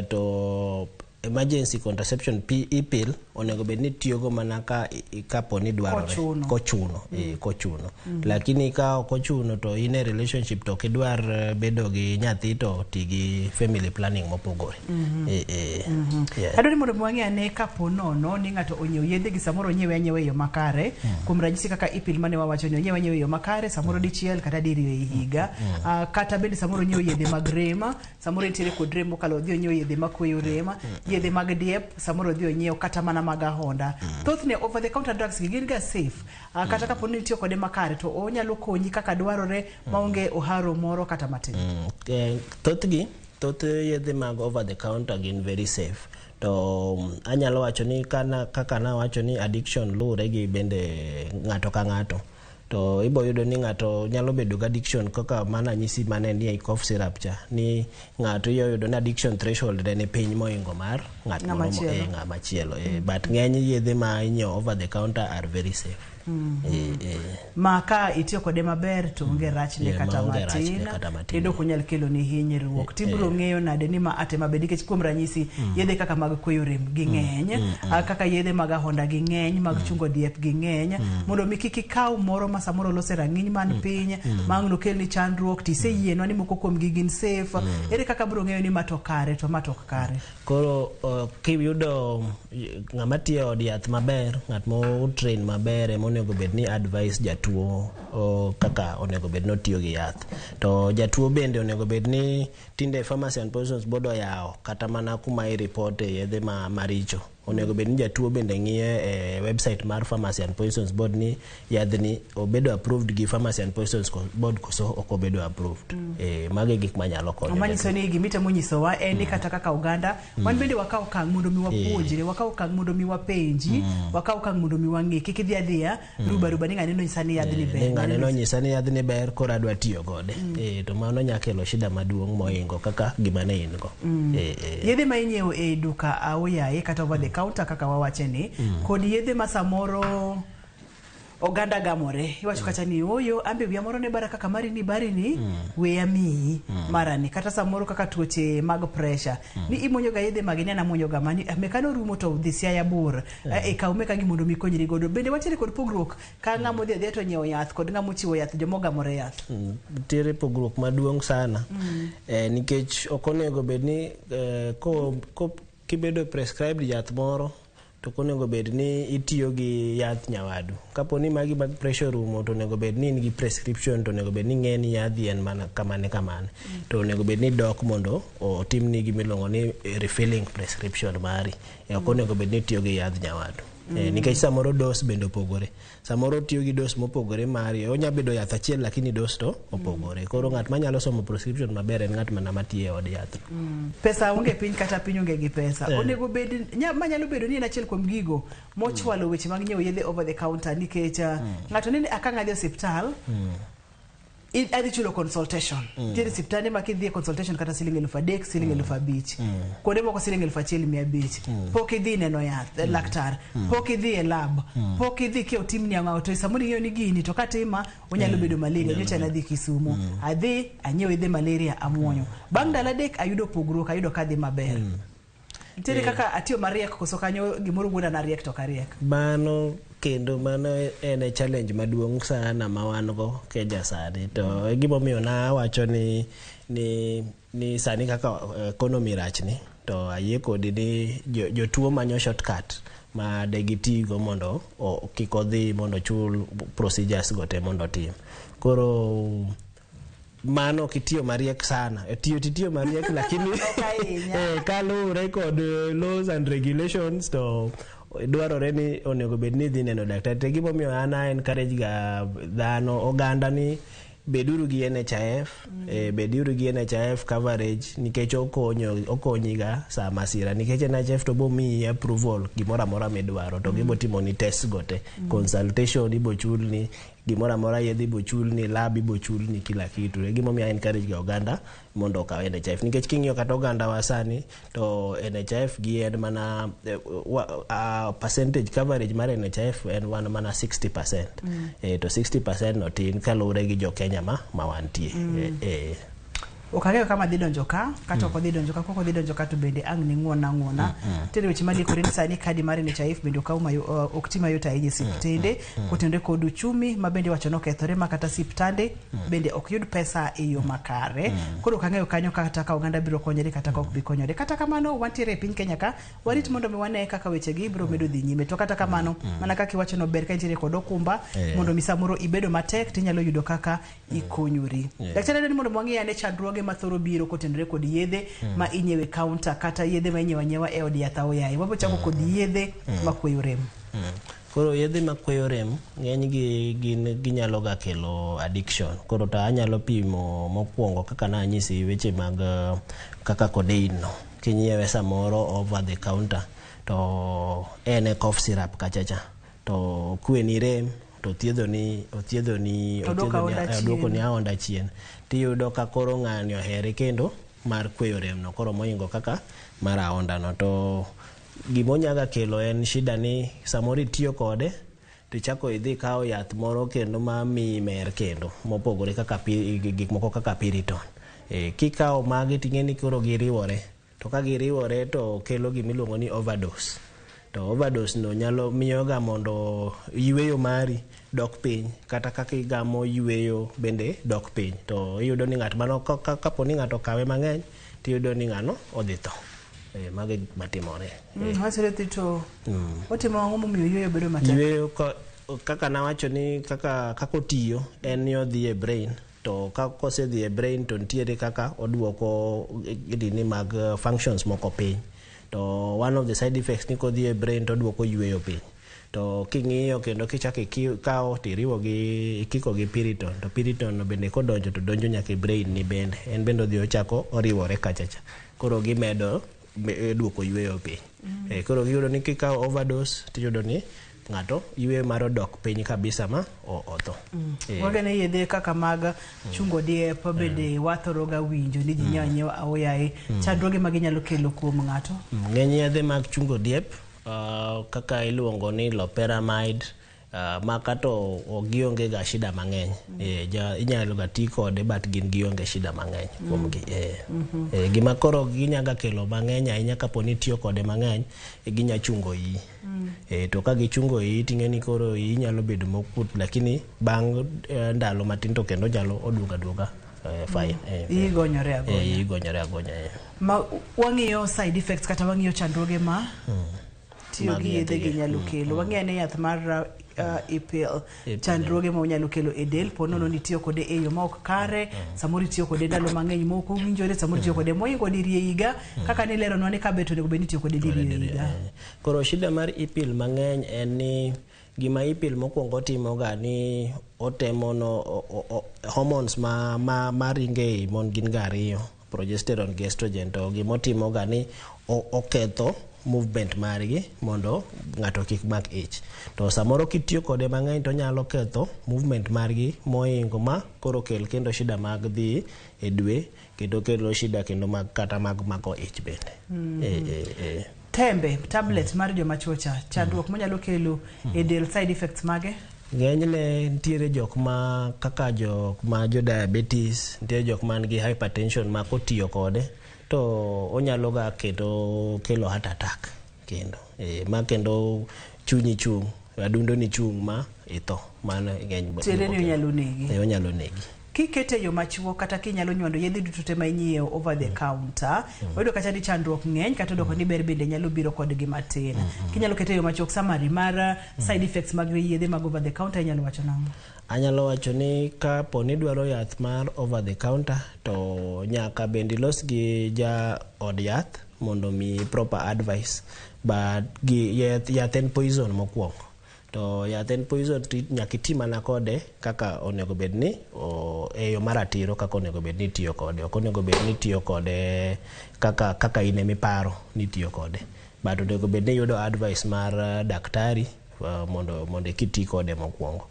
S2: To emergency contraception e-pill onego bed ni tiyogo mana ka kapo ni dwarore.
S1: Kochuno.
S2: Kochuno, kochuno. Lakini ka ok ochuno to in e relationship to ok idwar bedo gi nyathi, to ti gi family planning mopogore.
S1: Adwaro ni mondo mi wang'e ane, kapo nono ni ng'ato onyiewo yedhe gi, samoro onyiewe anyiewa e yo makare, kuom ranyisi kaka ipil mane wawacho ni onyiewe anyiewa e yo makare, samoro dichiel kata diriyo e higa. Kata bende samoro onyiewo yedhe mag rem, samoro entiere kod rem mokalo, odhi onyiewo yedhe makweyo rem, yedhe mag diep, samoro odhi onyiewo kata mana mag ahonda. Thothne over the counter drugs gi gin ga safe. Kata kapo ni itiyo kode makare to onyalo konyi kaka dwarore maonge oharo moro kata matin.
S2: Thothgi, thoth yedhe mag over the counter gin very safe. To anyalo wacho ni kana, kaka nawacho ni addiction luwore gi bende ng'ato ka ng'ato, to ibo yudo ni ng'ato nyalo bedo gi addiction kaka mana nyisi mane ni e cough syrup cha, ni ng'ato iyo yudo ni addiction threshold ne ni piny moingo mar ng'at
S1: Ng'ama
S2: moro
S1: chielo.
S2: Ng'ama chielo. But ng'eny yedhe ma inyiewo over the counter are very safe.
S1: Ma ka itiyo kode maber to onge rachne kata
S2: maonge rachne
S1: matin,
S2: kata matin.
S1: Kendo ok onyal kelo ni hinyruok. Tibiro ng'eyo nade ni ma ate maber? Nikech kuom ranyisi, yedhe kaka mag kweyo rem gi ng'eny, kaka yedhe mag ahonda gi ng'eny, mag chungo diep gi ng'eny, mondo mi kik ikaw moro ma samoro lose rang'iny man piny, ma ang' nokelni chandruok, tiseyienwa ni moko kuomgi gin safe. Ere kaka biro ng'eyo ni ma to kare to ma to ok kare?
S2: Koro kiyudo ng'ama tiyo e od yath maber, ng'at mo train maber ema onego bed ni advice jatuo kaka onego bed ni otiyo gi yath. To jatuo bende onego bed ni tinde Pharmacy and Poisons Board oyawo kata mana kuma i report e yedhe ma maricho. Onego bed ni jatuo bende ng'iyo e website mar Pharmacy and Poisons Board ni yadhni obedo approved gi Pharmacy and Poisons Board koso ok obedo approved. Mago e gik manyalo konyo
S1: Manyiso
S2: jatuo.
S1: Ni gimitemo nyisowa en ni kata kaka oganda wan bende wakaw okang' mondo mi wapuonjre, wakaw okang' mondo mi wapenji, wakaw okang' mondo mi wang'e, kik idhi adhiya ruba ruba ni ng'ane nonyisa ni yadhni ber.
S2: Ni ng'ane nonyisa ni yadhni ber, koro adwa tiyo kode. To mano nya kelo shida maduong' moingo kaka gima ne in go.
S1: Yedhe ma inyiewo e duka aoyaye kata over the counter kaka wawache ni, kod yedhe ma samoro oganda gamore, iwacho kata ni oyo ambe wiya moro ne bara kaka mari ni bari ni, weya miyi marani, kata samoro kaka tuoche mag pressure ni imuonyo ga yedhe magi ni an amuonyo ga mani meka norumo to dhi Siaya bor, e kaw meka gi mondo mi konyri godo. Bende wantiere kod pogruok ka ng'ama odhi adhiya to nyiewo yath kod ng'ama ochiwo yath jomogamore yath?
S2: Nitiere pogruok maduong' sana, nikech ok onego bed ni ko kibedo prescribed yath moro to ok onego bed ni itiyo gi yath nyawadu. Kapo ni magi mag pressure orumo, to onego bed ni in gi prescription, to onego bed ni ing'e ni yadhi en mana kamane kamane, to onego bed ni dok mondo otimni gimiluongo ni refilling prescription mari. Ok onego bed ni itiyo gi yadh nyawadu. Nikech samoro dose bende opogore, samoro otiyo gi dose mopogore mari, onya bedo yath achiel lakini dose to opogore. Koro ng'at manyalo somo prescription maber en ng'at mana matiyo e od yath.
S1: Pesa onge piny kata piny onge gi pesa. Onego bed manyalo bedo ni en achiel kuom gigo mochwalo weche mag nyiewo yedhe over the counter, nikech ng'ato nene aka ng'adhi e osiptal, adhi chulo consultation. Nitiere osiptande ma kidhi e consultation kata siling 3,000, siling 5,000, kuonde moko siling 1,500. Pok idhi neno yath, laktar, pok idhi e lab, pok idhi kia otimni ang'o, to samoro ing'eyo ni gini to katima onyalo bedo malaria. Nyocha nadhi Kisumu, adhi anyiewo yedhe malaria, amuonyo, bang' ndalo 3 ayudo pogruok, ayudo kadhi maber. Nitiere kaka atiyo mariek koso kanyo gimoro wuonda nariek to ok ariek?
S2: Mano kendo mano en e challenge maduong' sana ma wan go Kenya sani. To e gimomiyo nawacho ni sani kaka economy rachni, to ayie kodi ni jotuo manyo shortcut ma degitigo mondo kik odhi mondo ochul procedures go te mondo otim. Koro mano ok itiyo mariek sana. E tiyo titiyo mariek, lakini
S1: ahinya.
S2: Kaluwore kod laws and regulations to dwarore ni onego bed ni idhi neno daktari. To gimomiyo an a encourage ga dhano oganda ni beduru gi NHIF, beduru gi NHIF coverage nikech okonyi ga sa masira nikech NHIF to bomiyi approval gimoro amora midwaro to gibotimoni test go te, consultation ibochulni, gimoro amora, yedhe ibochulni, lab ibochulni, kila kitu. E gimomiyo a encourage ga oganda mondo okaw NHIF nikech king'iyo kata oganda wa sani to NHIF gi en mana percentage coverage mar NHIF en wan mana 60%. To 60% no tin kaluwore gi jo Kenya ma wantie.
S1: Ok ang'eyo kama dhi donjo ka kata ok odhi donjo ka. Kok odhi donjo ka to bende ang' ni ng'uona ng'uona. Nitiere weche mandikore ni sani kadi mar NHIF bende okaw ok ti mayot ahinya e siptende kotenore kod uchumi ma bende iwacho nokethore ma kata siptande bende ok yud pesa e yo makare. Koro ok ang'eyo kanyo kata ka oganda biro konyore kata ka ok bi konyore. Kata kamano wantiere e piny Kenya ka, warit mondo mi wane kaka wechegi biro medo dhi nyime. To kata kamano, mana kaka iwacho no, ber ka intiere kod okumba mondo mi samoro ibedo matek tinyalo yudo kaka ikonyori. Daktari, adwaro ni mondo wang'i ane chandruoge mathoro biro kotenore kod yedhe ma inyiewe counter kata yedhe ma inyiewo anyiewa e od yath aoyaye. Wabiro chako kod yedhe makweyo rem.
S2: Koro yedhe makweyo rem ng'enygi gin ginyalo ga kelo addiction. Koro to anyalo pimo mokwongo kaka nanyisi weche mag kaka codeine no. Kinyiewe samoro over the counter to en e cough syrup kachacha to kweni rem to othiedhoni
S1: To duoko aonda chien.
S2: Oduokoni aonda chien, tiyudo ka koro ng'ani ohere kendo mar kweyo rem no koro mohingo kaka mar aonda no. To gimonyaga kelo en shida ni samoro itiyo kode tichako idhi ikawo yath moro kendo mamiyi mer kendo mopogore kaka gik moko kaka Piriton. Kikawo magi ting'e ni koro giriwore, to ka giriwore to kelo gimiluongo ni overdose. To overdose no nyalo miyoga mondo yweyo mari dok piny, kata kaka igamo yweyo bende dok piny. To iyudo ni ng'at mano kapo ni ng'ato okawe mang'eny tiyudo ni ng'ano odhi tho. Mago e gik matimore.
S1: Wachore thi to otimo ang'o momiyo yweyo bedo matek?
S2: Yweyo kaka nawacho ni kaka otiyo en ni odhi e brain, to ka kosedhi e brain to nitiere kaka oduoko gini mag functions moko piny. To one of the side effects ni kodhi e brain to oduoko yweyo piny. To king'iyo kendo kichako ikawo tiriwo gi ikiko gi Piriton, to Piriton no bende kodonjo to donjo nyaka e brain ni bende en bende odhi ochako oriwore kachacha, koro gimedo duoko yweyo piny. Koro giyudo ni kikawo overdose tiyudo ni ng'ato yweyo mare odok piny kabisa ma otho.
S1: Wagene yedhe kaka mag chungo diep bende wathoro ga winjo ni ji nyiewo anyiewa aoyaye. Chandruoge ma ginyalo kelo kuom ng'ato?
S2: Ng'eny yedhe mag chungo diep kaka iluongo ni loperamide, maka to gionge ga shida mang'eny. Inyalo ga ti kode but gin gionge shida mang'eny kuomgi. Gima koro ginyaga kelo mang'eny ahinya kapo ni itiyo kode mang'eny, ginya chungo iyi. To ka gichungo iyi ting'e ni koro iyi nyalo bedo mokuot, lakini bang' ndalo matin to kendo nyalo oduogo aduoga fine.
S1: Iyi gonyore agonya.
S2: Iyi gonyore agonya.
S1: Ma wang'iyo side effects kata wang'iyo chandruoge ma tiyo
S2: Mag
S1: gi yedhe gi
S2: yedhegi.
S1: nyalo kelo. Wang'iyo ane yath mar ipil, chandruoge ma onyalo kelo e del po nono ni itiyo kode e yo ma ok kare, samoro itiyo kode ndalo mang'eny ma ok owinjore, samoro itiyo kode mohingo diriyo e higa, kaka nileronwa ni kabet onego bed ni itiyo kode diriyo e higa.
S2: Koro shida mar ipil mang'eny en ni gima ipil mokwongo timoga ni otemo no hormones ma ringo ei mon gin ga ariyo, progesterone gi estrogen. To gimotimoga ni oketho movement margi mondo ng'ato kik mak ich. To samoro kitiyo kode mang'eny to onyalo ketho movement margi mohingo ma koro kel kendo shida mag dhi e dwe, kendo kelo shida kendo mag kata mag mako ich bende.
S1: Tembe tablet mar joma chuo cha, chandruok monyalo kelo e del, side effects mage?
S2: Ng'enyne nitiere jok ma kaka jok ma jo diabetes, nitiere jok man gi hypertension ma kotiyo kode to onyalo ga keto kelo heart attack kendo ma kendo chunyi chung', adundo ni chung' ma itho. Mano ng'eny.
S1: Tiende ni onyalo negi.
S2: Onyalo negi.
S1: Kikete e yo machuok kata kinyalo nywando yedhe duto te ma inyiewo over the counter, wayudo kacha ni chandruok ng'eny kata odoko ni ber bende nyalo biro kodgi matin. Kinyalo kete e yo machuok summary mar side effects mag yedhe mag over the counter, inyalo wacho nang'o?
S2: Anyalo wacho ni kapo ni idwaro yath mar over the counter to nyaka bende ilos gi ja od yath mondo mi proper advice. But gi yath en poison mokwongo. To yath en poison to nyaka iti mana kode kaka onego bed ni e yo maratiro kaka onego bed ni itiyo kode. Ok onego bed ni itiyo kode kaka in emiparo ni itiyo kode. But onego bed ni iyudo advice mar daktari mondo eki kode mokwongo.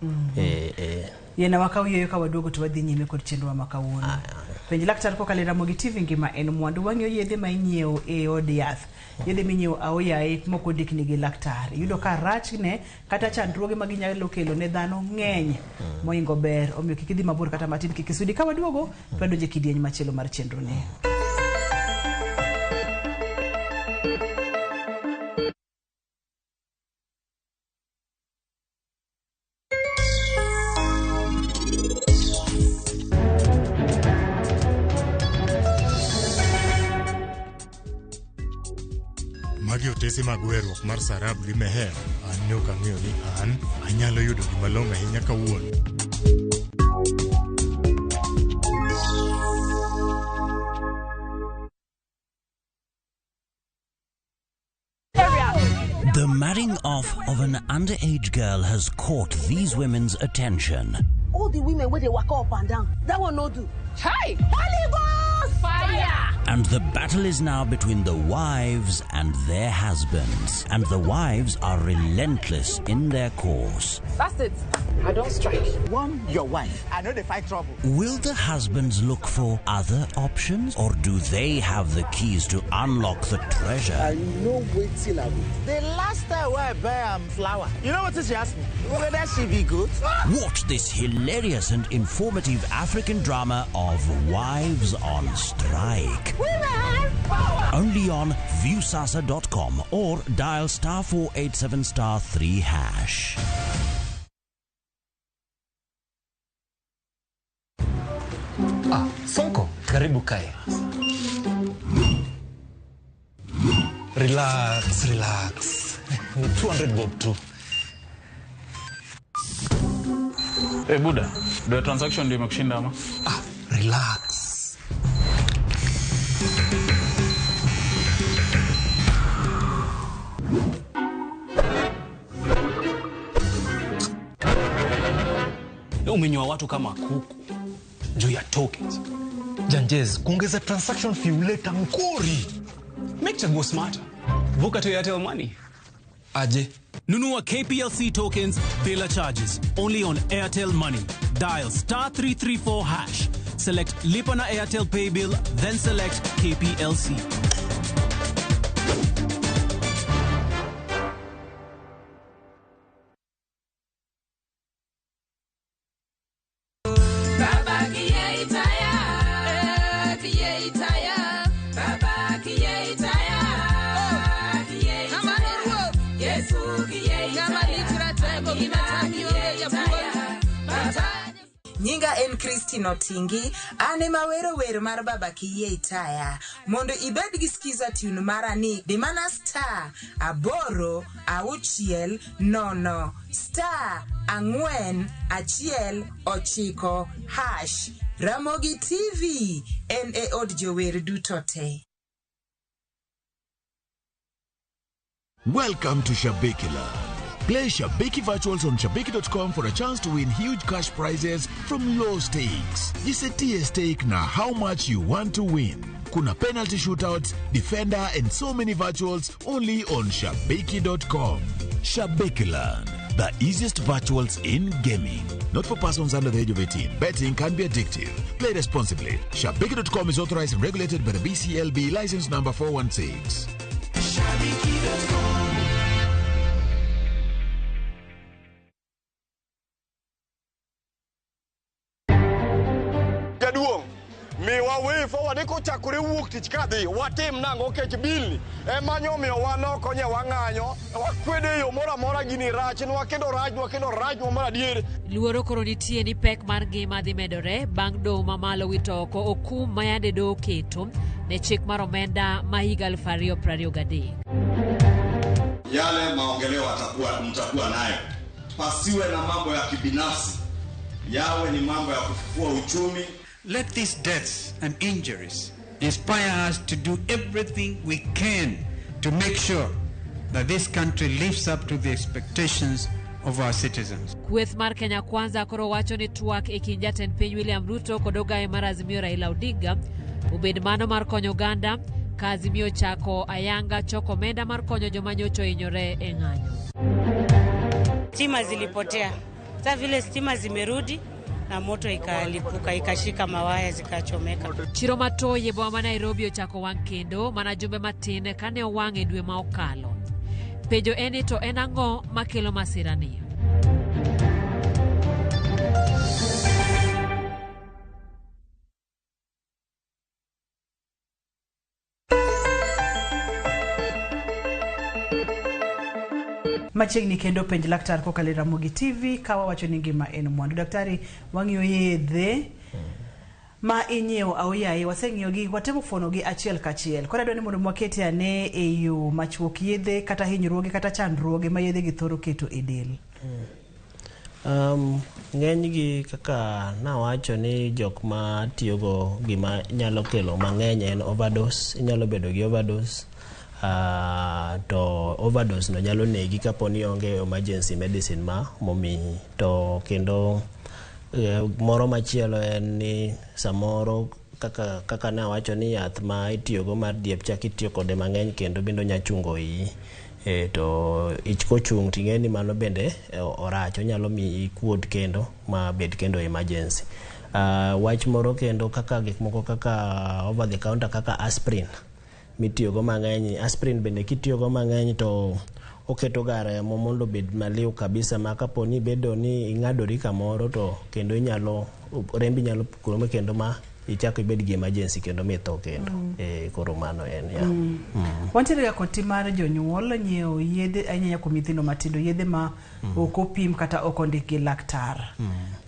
S1: Yena wakaw yueyo ka waduogo to wadhi nyime kod chenrowa ma kawuono. Penj laktar kokalo e Ramogi TV ngima en mwandu. Wang'iyo yedhe ma inyiewo e od yath. Yedhe minyiewo aoyaye mok ondikni gi laktar. Iyudo ka rachne kata chandruoge ma ginyalo kelo ne dhano ng'eny moingo ber. Omiyo kik idhi mabor kata matin, kik isudi. Ka waduogo to wadonjo e kidieny machielo mar chenro ni.
S9: Magi otese mag weruok mar Sarab gi Meher. An ne ok ang'eyo ni an anyalo yudo gima long'o ahinya kawuono.
S16: The marrying off of an underage girl has caught these women's attention.
S10: All the women where they walk up and down, that one no do. Hey! Holy Ghost! Fire!
S16: And the battle is now between the wives and their husbands. And the wives are relentless in their course.
S11: That's it. I don't strike.
S13: One, your wife. I know they fight trouble.
S16: Will the husbands look for other options, or do they have the keys to unlock the treasure?
S13: I know waiting I will. The last time I buy flour, you know what she asked me? Whether she be good?
S16: Watch this hilarious and informative African drama of Wives on Strike. Only on viewsasa.com or dial *487*3#.
S17: Ah, Sonko, karibu kae. Relax, relax. 200 bob tu.
S8: Hey, Buda, do transaction ndio imekushinda ama?
S17: Ah, relax.
S18: Umenyoa watu kama kuku juu ya tokens.
S17: Janjez, kuongeza transaction fee huleta mkori.
S18: Make chaguo smarter. Vuka to Airtel Money.
S17: Aje.
S18: Nunua KPLC tokens bila charges. Only on Airtel Money. Dial *334#. Select Lipa na Airtel Pay Bill, then select KPLC.
S19: Nyinga en Christine Otingi, ane mawero wer mar Baba Kiyie Itaya. Mondo ibed gi skiza tune mara ni dimana *8 6 0 *4 1 9 #. Ramogi TV en e od jower duto te.
S7: Welcome to Shabiki Land. Play Shabiki Virtuals on Shabiki.com for a chance to win huge cash prizes from low stakes. Jisetie stake na how much you want to win. Kuna penalty shootouts, defender, and so many virtuals only on Shabiki.com. Shabiki Land, the easiest virtuals in gaming. Not for persons under the age of 18. Betting can be addictive. Play responsibly. Shabiki.com is authorized and regulated by the BCLB license number 416.
S3: Shabiki.com.
S20: Jaduong', miwa way forward kochakore wuok tich kadhi watim nang'o kech bilni ema nyomiyo wan oko nye wang'anyo wakwede e yo moro amora gini rachnwa kendo rachnwa mar adier.
S21: Luoro koro nitie ni pek mar ngima dhi medore bang' doho mamalo wito oko okum ma yande doho oketo ne chik mar omenda ma higa 2023.
S22: Yale maongeleo mtakuwa nayo, pasiwe na mambo ya kibinafsi, yawe ni mambo ya kufufua uchumi.
S23: Let these deaths and injuries inspire us to do everything we can to make sure that this country lives up to the expectations of our citizens.
S21: Kweth mar Kenya Kwanza koro wacho ni twak e kind jatend piny William Ruto kod ogaye mar Azimio Raila Odinga obed mano mar konyo oganda ka Azimio chako ayanga choko omenda mar konyo joma nyocha ohinyore e ng'anyo.
S4: Stima zilipotea. Sasa vile stima zimerudi na moto ikalipuka ikashika mawaya zikachomeka.
S21: Chiro ma Toi e boma ma Nairobi ochako wang' kendo mana jumbe matin kane owang' e dwe ma okalo. Penjo en ni to en ang'o makelo masirani?
S1: Machiegni kendo penj laktar kokalo e Ramogi TV ka wawacho ni ngima en mwandu. Daktari, wang'iyo yedhe ma inyiewo aoyaye, waseng'iyo gi, watemo fuono gi achiel kachiel. Koro adwa ni mondo wakete ane e yo machuok yedhe kata hinyruoge kata chandruoge ma yedhe gi thoro keto e del.
S2: Ng'enygi kaka nawacho ni jok ma tiyogo gima nyalo kelo mang'eny en overdose. Inyalo bedo gi overdose. To overdose no nyalo negi kapo ni onge emergency medicine ma momiyi. To kendo moro machielo en ni samoro kaka nawacho ni yath ma itiyogo mar diep cha kitiyo kode mang'eny kendo bende onya chungo iyi. To ich kochung' ting'e ni mano bende orach, onyalo miyi ikuod kendo ma bed kendo emergency. Wach moro kendo kaka gik moko kaka over the counter kaka aspirin mitiyogo mang'eny. Aspirin bende kitiyogo mang'eny to oketo ga remo mondo obed maliw kabisa ma kapo ni ibedo ni ing'adori kamoro to kendo inyalo rembi nyalo pukore kendo ma ichak ibed gi emergency kendo mitho kendo. Koro mano en ya.
S1: Wantiere ga kod tim mar jonyuol nyiewo yedhe ahinya kuom nyithindo matindo, yedhe ma ok opim kata ok ondik gi laktar.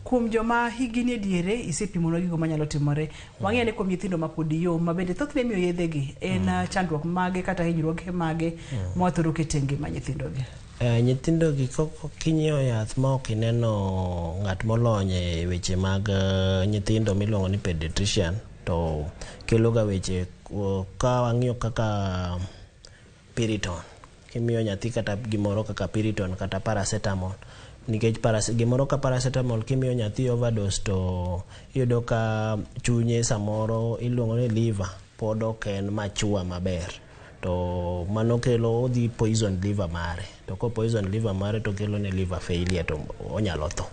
S1: Kuom joma higi nie diere, isepimonwa gigo manyalo timore. Wang'eyo ni kuom nyithindo mapod yom, ma bende thothne imiyo yedhegi, en chandruok mage kata hinyruoge mage ma wathoro keto e ngima nyithindogi?
S2: Nyithindo gi kinyiewo yath ma ok ineno ng'at molony e weche mag nyithindo miluongo ni pediatrician to kelo ga weche ka wang'iyo kaka Piriton. Kimiyo nyathi kata gimoro kaka Piriton kata paracetamol, nikech gimoro ka paracetamol kimiyo nyathi overdose to iyudo ka chunye samoro iluongo ni liver pod ok en mature maber. To mano kelo odhi poison liver mare. To ko poison liver mare to kelo ne liver failure to onyalo tho.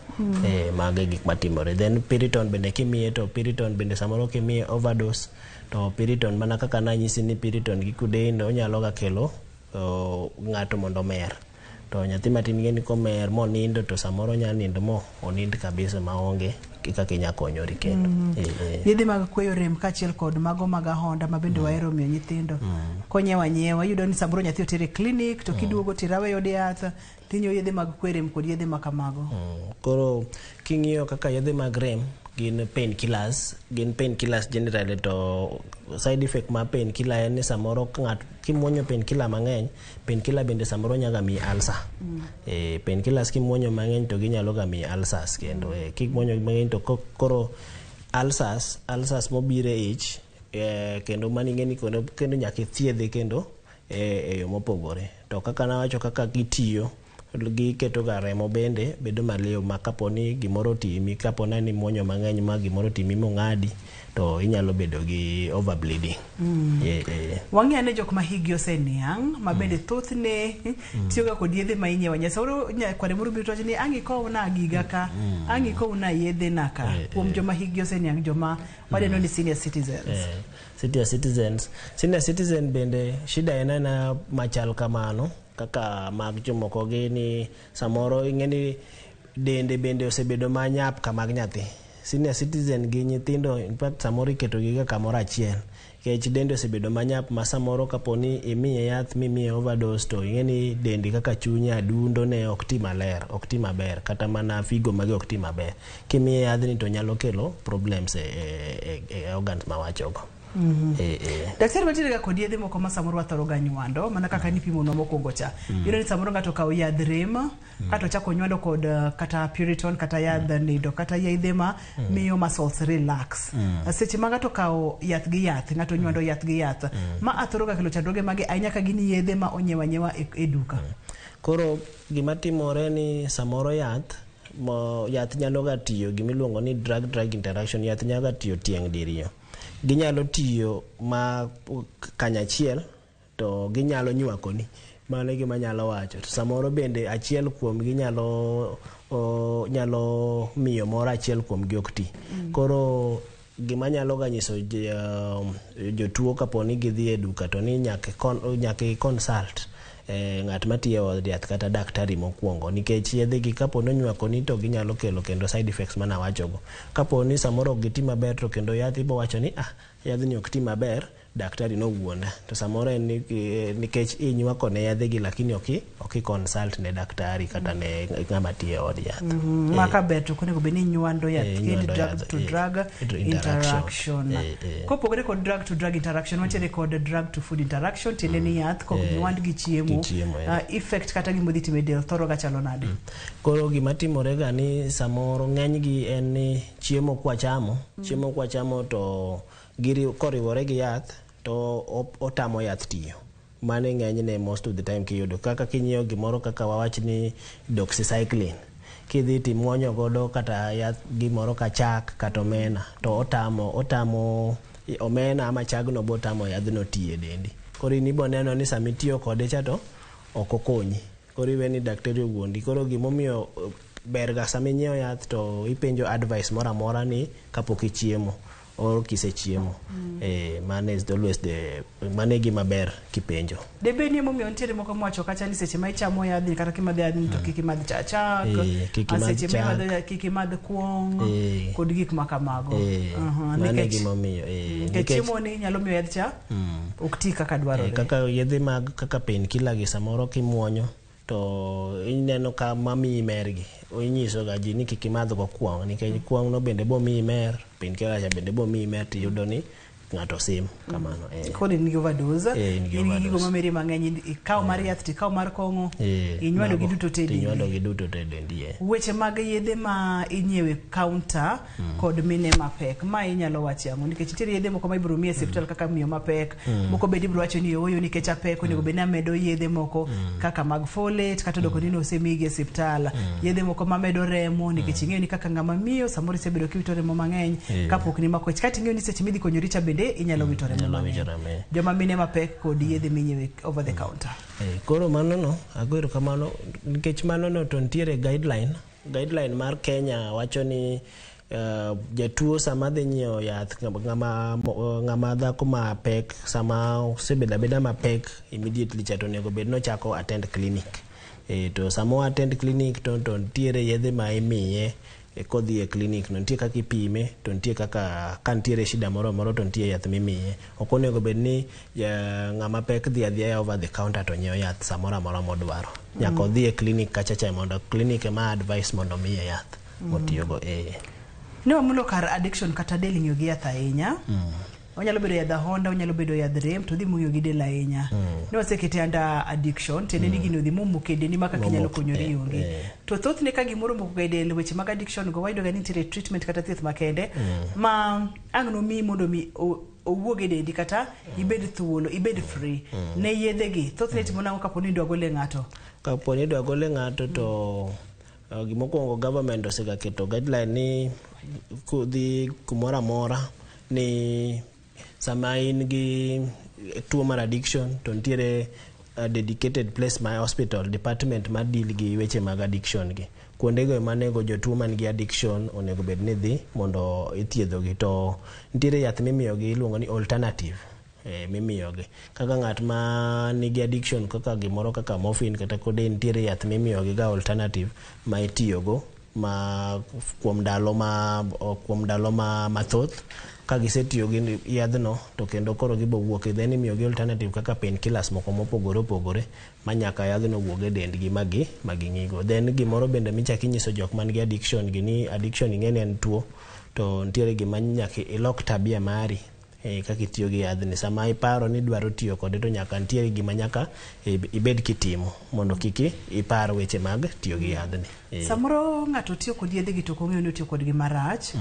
S2: Mago e gik matimore. Then Piriton bende kimiye to Piriton bende samoro kimiye overdose to Piriton mana kaka nanyisi ni Piriton gi codeine onyalo ga kelo ng'ato mondo omer. To nyathi matin ing'e ni komer monindo to samoro onya nindo mo onind kabisa maonge kaka inya konyori kendo.
S1: Yedhe mag kweyo rem kaachiel kod mago mag ahonda ma bende wahero miyo nyithindo. Konyiewo anyiewa, iyudo ni samoro nyathi oter e klinik to kiduogo tirawe od yath tinyiewo yedhe mag kwe rem kod yedhe ma kamago.
S2: Koro king'iyo kaka yedhe mag rem gin pain killers, gin pain killers generally to side effect mar pain killer en ni samoro ng'at kimuonyo pain killer mang'eny, pain killer bende samoro nyaga miyi ulcer. Pain killers kimuonyo mang'eny to ginyalo ga miyi ulcers kendo. Kimuonyo mang'eny to koro ulcers mobiro e ich kendo mano ing'e ni kendo nyaka ithiedhe kendo e yo mopogore. To kaka nawacho kaka gitiyo, giketo ga remo bende bedo maliw ma kapo ni gimoro otimi, kapo ni imuonyo mang'eny ma gimoro otimi mong'adi, to inyalo bedo gi overbleeding.
S1: Wang'eyo ane jok ma higi oseniang' ma bende thothne tiyoga kod yedhe ma inyiewo anyiewa. Samoro kware moro biro to wacho ni ang' ikowna giga ka, ang' ikowna yedhe na ka. Kuom joma higi oseniang', joma wadendo ni senior citizens.
S2: Senior citizens. Senior citizen bende shida en aena machal kamano kaka mag jomoko gi ni samoro ing'e ni dende bende osebedo manyap ka mag nyathi. Senior citizen gi nyithindo in fact samoro iketo gi ga kamoro achiel nikech dende osebedo manyap ma samoro kapo ni imiye yath mimiye overdose to ing'e ni dendi kaka chunye adundo ne ok ti maler, ok ti maber kata mana figo mage ok ti maber. Kimiye yadhni to nyalo kelo problems e organs mawachogo.
S1: Daktari, mantiere ga kod yedhe moko ma samoro wathoro ga nywando mana kaka nipimonwa mokwongo cha. Iyudo ni samoro ng'ato okawo yadh rem kato ochako nywando kod kata Piriton kata yadh nindo kata yedhe ma miyo muscles relax. Seche ma ng'ato okawo yath gi yath, ng'ato nywando yath gi yath, ma athoro ga kelo chandruoge mage ahinya ka gin yedhe ma onyiew anyiewa e duka.
S2: Koro gima timore ni samoro yath mo yath nyalo ga tiyo gimiluongo ni drug drug interaction. Yath nyalo ga tiyo tieng' diriyo. Ginyalo tiyo ma kanyachiel to ginyalo nywakoni. Mano e gima anyalo wacho. To samoro bende achiel kuomgi nyalo miyo moro achiel kuomgi ok ti. Koro gima anyalo ga nyiso jotuo kapo ni gidhi e duka to ni nyaka i consult ng'at matiyo e od yath kata daktari mokwongo, nikech yedhe gi kapo ni onywakoni to ginyalo kelo kendo side effects manawachogo. Kapo ni samoro ok giti maber to kendo yath ibo wacho ni, "Ah, yadhni ok ti maber, daktari nowuonda." To samoro en nikech inywako ne yadhe gi lakini ok i consult ne daktari kata ne ng'ama tiyo e od yath.
S1: Ma ka ber to ok onego bed ni inywando yath
S2: Eh,
S1: kendi
S2: inywando
S1: drug
S2: yath,
S1: to drug
S2: interaction.
S1: interaction. Kopogore kod drug to drug interaction, wantiere kod drug to food interaction, tiende ni yath kok nywand gi chiemo,
S2: Gi chiemo.
S1: Effect kata gima dhi timo e del thoro ga chalo nade?
S2: Koro gima timore ga ni samoro ng'eny gi en ni chiemo kwachamo to koriwore gi yath to otamo yath tiyo. Mano e ng'enyne most of the time kiyudo kaka kinyiewo gimoro kaka wawach ni doxycycline, kidhi timuonyo godo kata yath gimoro ka chak kata omena to otamo omena ama chagno botamo yadhno tiyo e dendi. Koro in ibo neno ni sama itiyo kode cha to ok okonyi. Koro iwe ni daktari owuondi. Koro gimomiyo ber ga sama inyiewo yath to ipenjo advice moro amora ni kapok ichiemo or kisechiemo. Mano is always the mano e gima ber kipenjo.
S1: Debed ni emomiyo nitiere moko mowacho kacha ni seche ma ichamo yadhni kata kimadho yadhni to kik imadh chak,
S2: Kik imadh
S1: seche ma imadho
S2: chak.
S1: yath kik imadh kuong kod gik ma kamago.
S2: Mano e gimomiyo
S1: Nikech
S2: nikech
S1: chiemo ni nyalo miyo yadh cha ok ti kaka dwarore.
S2: Kaka yedhe mag kaka painkiller gi samoro kimuonyo to ineno ka mamiyi mer gi inyiso ga ji ni kik imadh go kuong, nikech kuong no bende bomiyi mer, painkiller cha bende bomiyi mer, tiyudo ni ng'ato sim kamano.
S1: Koro in gi overdose,
S2: In gi
S1: in gi gigo
S2: overdose.
S1: mameri mang'eny, ikaw mar yath to ikaw mar kong'o, inywando gi duto te e dendi.
S2: Tinywando gi duto te e dendi.
S1: Weche mag yedhe ma inyiewe counter kod mine mapek, ma inyalo wacho ang'o? Nikech nitiere yedhe moko ma ibiro miyi e osiptal kaka miyo mapek, moko bende ibiro wacho ni ooyo, nikech apek onego bed ni amedo yedhe moko kaka mag folate kata odoko ni osemigi e osiptal, yedhe moko mamedo remo, nikech ing'eyo ni kaka ng'ama miyo samoro isebedo kiwito remo mang'eny kapok ni mako ich, kaeto ing'eyo ni seche midhi konyori cha bende inyalo wito remo
S2: Nyalo wito
S1: mang'eny.
S2: remo.
S1: Joma mine mapek kod yedhe minyiewe over the counter.
S2: Koro mano no ago erokamano, nikech mano no to nitiere guideline mar Kenya wacho ni jatuo sama dhi nyiewo yath, ng'ama dhako mapek, sama osebedo abeda mapek immediately cha to onego bed nochako attend clinic. To sama o attend clinic to nitiere yedhe ma imiye kodhi e clinic no. Nitie kaka ipime to nitie kaka ka nitiere shida moro amora to nitie yath mimiye. Ok onego bed ni ng'ama pek dhi adhiya over the counter to nyiewo yath samoro amora modwaro. Nyaka odhi e clinic kacha cha mondo clinic ema advice mondo miye yath motiyogo.
S1: Ne wamulo kar addiction kata del ng'iyo gi yath ahinya. Onyalo bedo yadh ahonda, onyalo bedo yadh rem, to dhi muyo gi del ahinya. Ne wasekete under addiction, tiende ni gino dhi momoko e dendi ma kaka inyalo
S2: Momok,
S1: konyori onge. To thothne ka gimoro omoko ga e del, weche mag addiction go, wayudo ga ni nitiere treatment kata thieth makende ma ang' nomiyi mondo mi owuog e dendi kata ibed thuolo, ibed free ne yedhe gi. Thothne itimo nang'o kapo ni idwa gole ng'ato?
S2: Kapo ni idwa gole ng'ato to gimokwongo government osega keto guideline ni kudhi kumoro amora ni sama in gi tuo mar addiction to nitiere a dedicated place ma hospital department ma deal gi weche mag addiction gi. Kuondego ema onego jotuo man gi addiction onego bed ni dhi mondo ithiedhogi. To nitiere yath mimiyogi iluongo ni alternative mimiyogi kaka ng'at ma nigi addiction kaka gimoro kaka morphine kata codeine. Nitiere yath mimiyogi ga alternative ma itiyogo ma kuom ndalo ma mathoth. Ka gisetiyo gi yadhno to kendo koro gibo wuok, then imiyogi alternative kaka painkillers moko mopogore opogore ma nyaka yadhno wuog e dendgi ma ging'igo. Then gimoro bende michak inyiso jok man gi addiction gi ni addiction ing'e ni en tuo to nitiere gima nyaka ilok tabia mari. Kaka itiyo gi yadhni sama iparo ni idwaro tiyo kode to nyaka nitiere gima nyaka ibed kitimo mondo kik ipar weche mag tiyo gi yadhni.
S1: Samoro ng'ato tiyo kod yedhe gi to ok ong'eyo ni otiyo kodgi marach.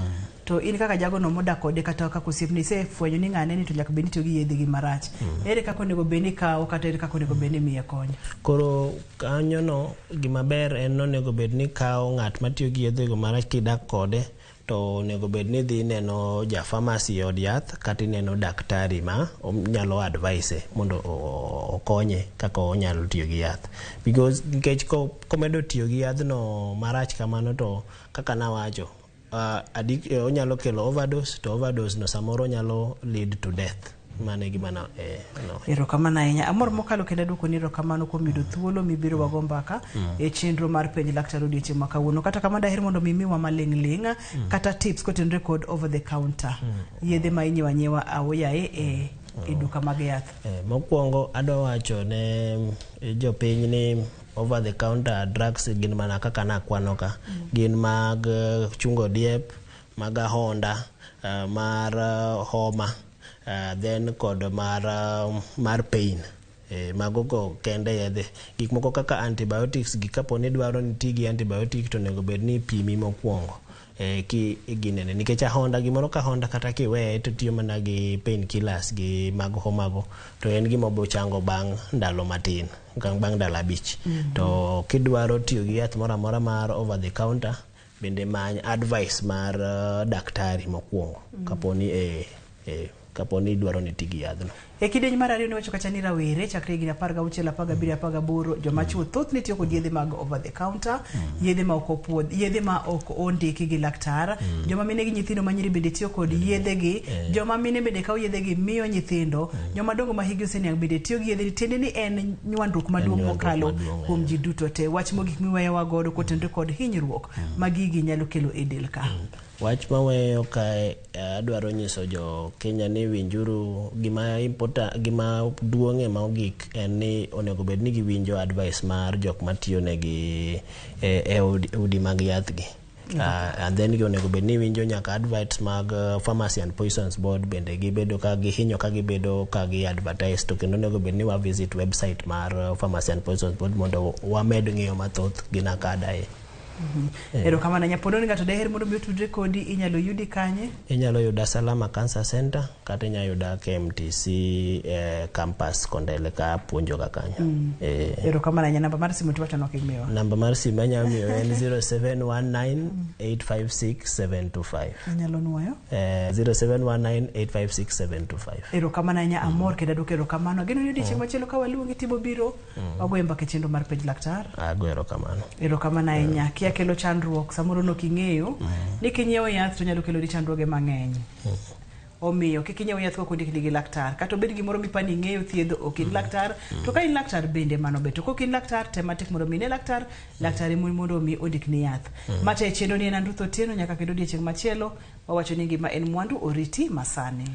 S1: To in kaka jagono modak kode kata kaka osiepne isefwenyo ni ng'ane ni to nyaka bed ni tiyo gi yedhe gi marach. Ere kaka onego bed ni ikawo kata ere kaka onego bed ni imiye kony?
S2: Koro kanyono gima ber en onego bed ni kawo ng'at matiyo gi yedhe go marach kidak kode to onego bed ni idhi neno ja pharmacy e od yath kata ineno daktari ma nyalo advise mondo okonye kaka onyalo tiyo gi yath. Because nikech komedo tiyo gi yadhno marach kamano to kaka nawacho onyalo kelo overdose to overdose no samoro nyalo lead to death. Mano e gima na no.
S1: Erokamano ahinya. Amor mokalo kendo aduoko ni erokamano kuom yudo thuolo mibiro wago mbaka e chenro mar penj laktar odiochieng' ma kawuono. Kata kamano daher mondo mi imiwa maling' ling' kata tips kotenore kod over the counter. Yedhe ma inyiewo anyiewa aoyaye e duka mag yath.
S2: Mokwongo adwa wacho ne jopiny ni over the counter drugs gin mana kaka nakwano ka. Gin mag chungo diep, mag ahonda, mar homa, then kod mar pain. Mago go kende yedhe. Gik moko kaka antibiotics gi kapo ni idwaro ni iti gi antibiotic to onego bed ni ipimi mokwongo. Ki ginene nikech ahonda gimoro ka ahonda kata kiweye to tiyo mana gi pain killers gi mag homa go to en gima obiro chango bang' ndalo matin bang' ndalo 5. To kidwaro tiyo gi yath moro amora mar over the counter bende many advice mar daktari mokwongo kapo ni idwaro ni iti gi yadhno.
S1: E kidieny mar ariyo niwacho kacha ni rawere chakre higni 16, 17, 18 joma chuo thothne tiyo kod yedhe mag over the counter, yedhe ma ok opuodh, yedhe ma ok ondiki gi laktar. Joma mine gi nyithindo manyiri bende tiyo kod yedhe gi, joma mine bende kawo yedhe gi miyo nyithindo, joma dongo ma hikgi oseniang' bende tiyo gi yedhe gi. Tiende ni en nywandruok maduong' mokalo kuom ji duto te. Wach mogik miweyowa godo kotenore kod hinyruok ma gigi nyalo kelo e del ka.
S2: Wach maweyo kae adwaro nyiso jo Kenya ni winjuru gima important, gima duong'e mogik en ni onego bed ni giwinjo advice mar jok matiyo negi e udi mag yath gi. And then onego bed ni winjo nyaka advice mag Pharmacy and Poisons Board bende gibedo ka gihinyo ka gibedo ka gi advertise to kendo onego bed ni wa visit website mar Pharmacy and Poisons Board mondo wamed ng'eyo mathoth gi NACADA.
S1: Erokamano. Nyapondo ni ng'ato daher mondo mi otudre kodi inyalo yudi kanye?
S2: Inyalo yuda Salama Cancer Center kata inyalo yuda KMTC campus Kondele ka puonjo ga kanyo.
S1: Erokamano ahinya. Namba mar simu tiwacho nok imiwa.
S2: Namba mar simu anyalo miyo en 0719 856 725.
S1: Inyalo nuoyo?
S2: 0719 856 725.
S1: Erokamano ahinya, amor kendo aduoko erokamano. Ageno ni odiochieng' machielo ka waluongi tibo biro wagoye mbaka e chenro mar penj laktar.
S2: Ago erokamano.
S1: Erokamano ahinya. Kia kelo chandruok samoro nok ing'eyo ni kinyiewo yath to nyalo kelo ni chandruoge mang'eny. Omiyo kik inyiew yath kok ondikni gi laktar. Kata obed gimoro mipani ing'eyo thiedho ok in laktar. To ka in laktar bende mano ber. To kok in laktar tem matek mondo mi ine laktar. Laktar ema mondo mi ondikni yath. Macha e chenro ni en an Ruth Otieno nyaka kendo odiochieng' machielo wawacho ni ngima en mwandu oriti masani.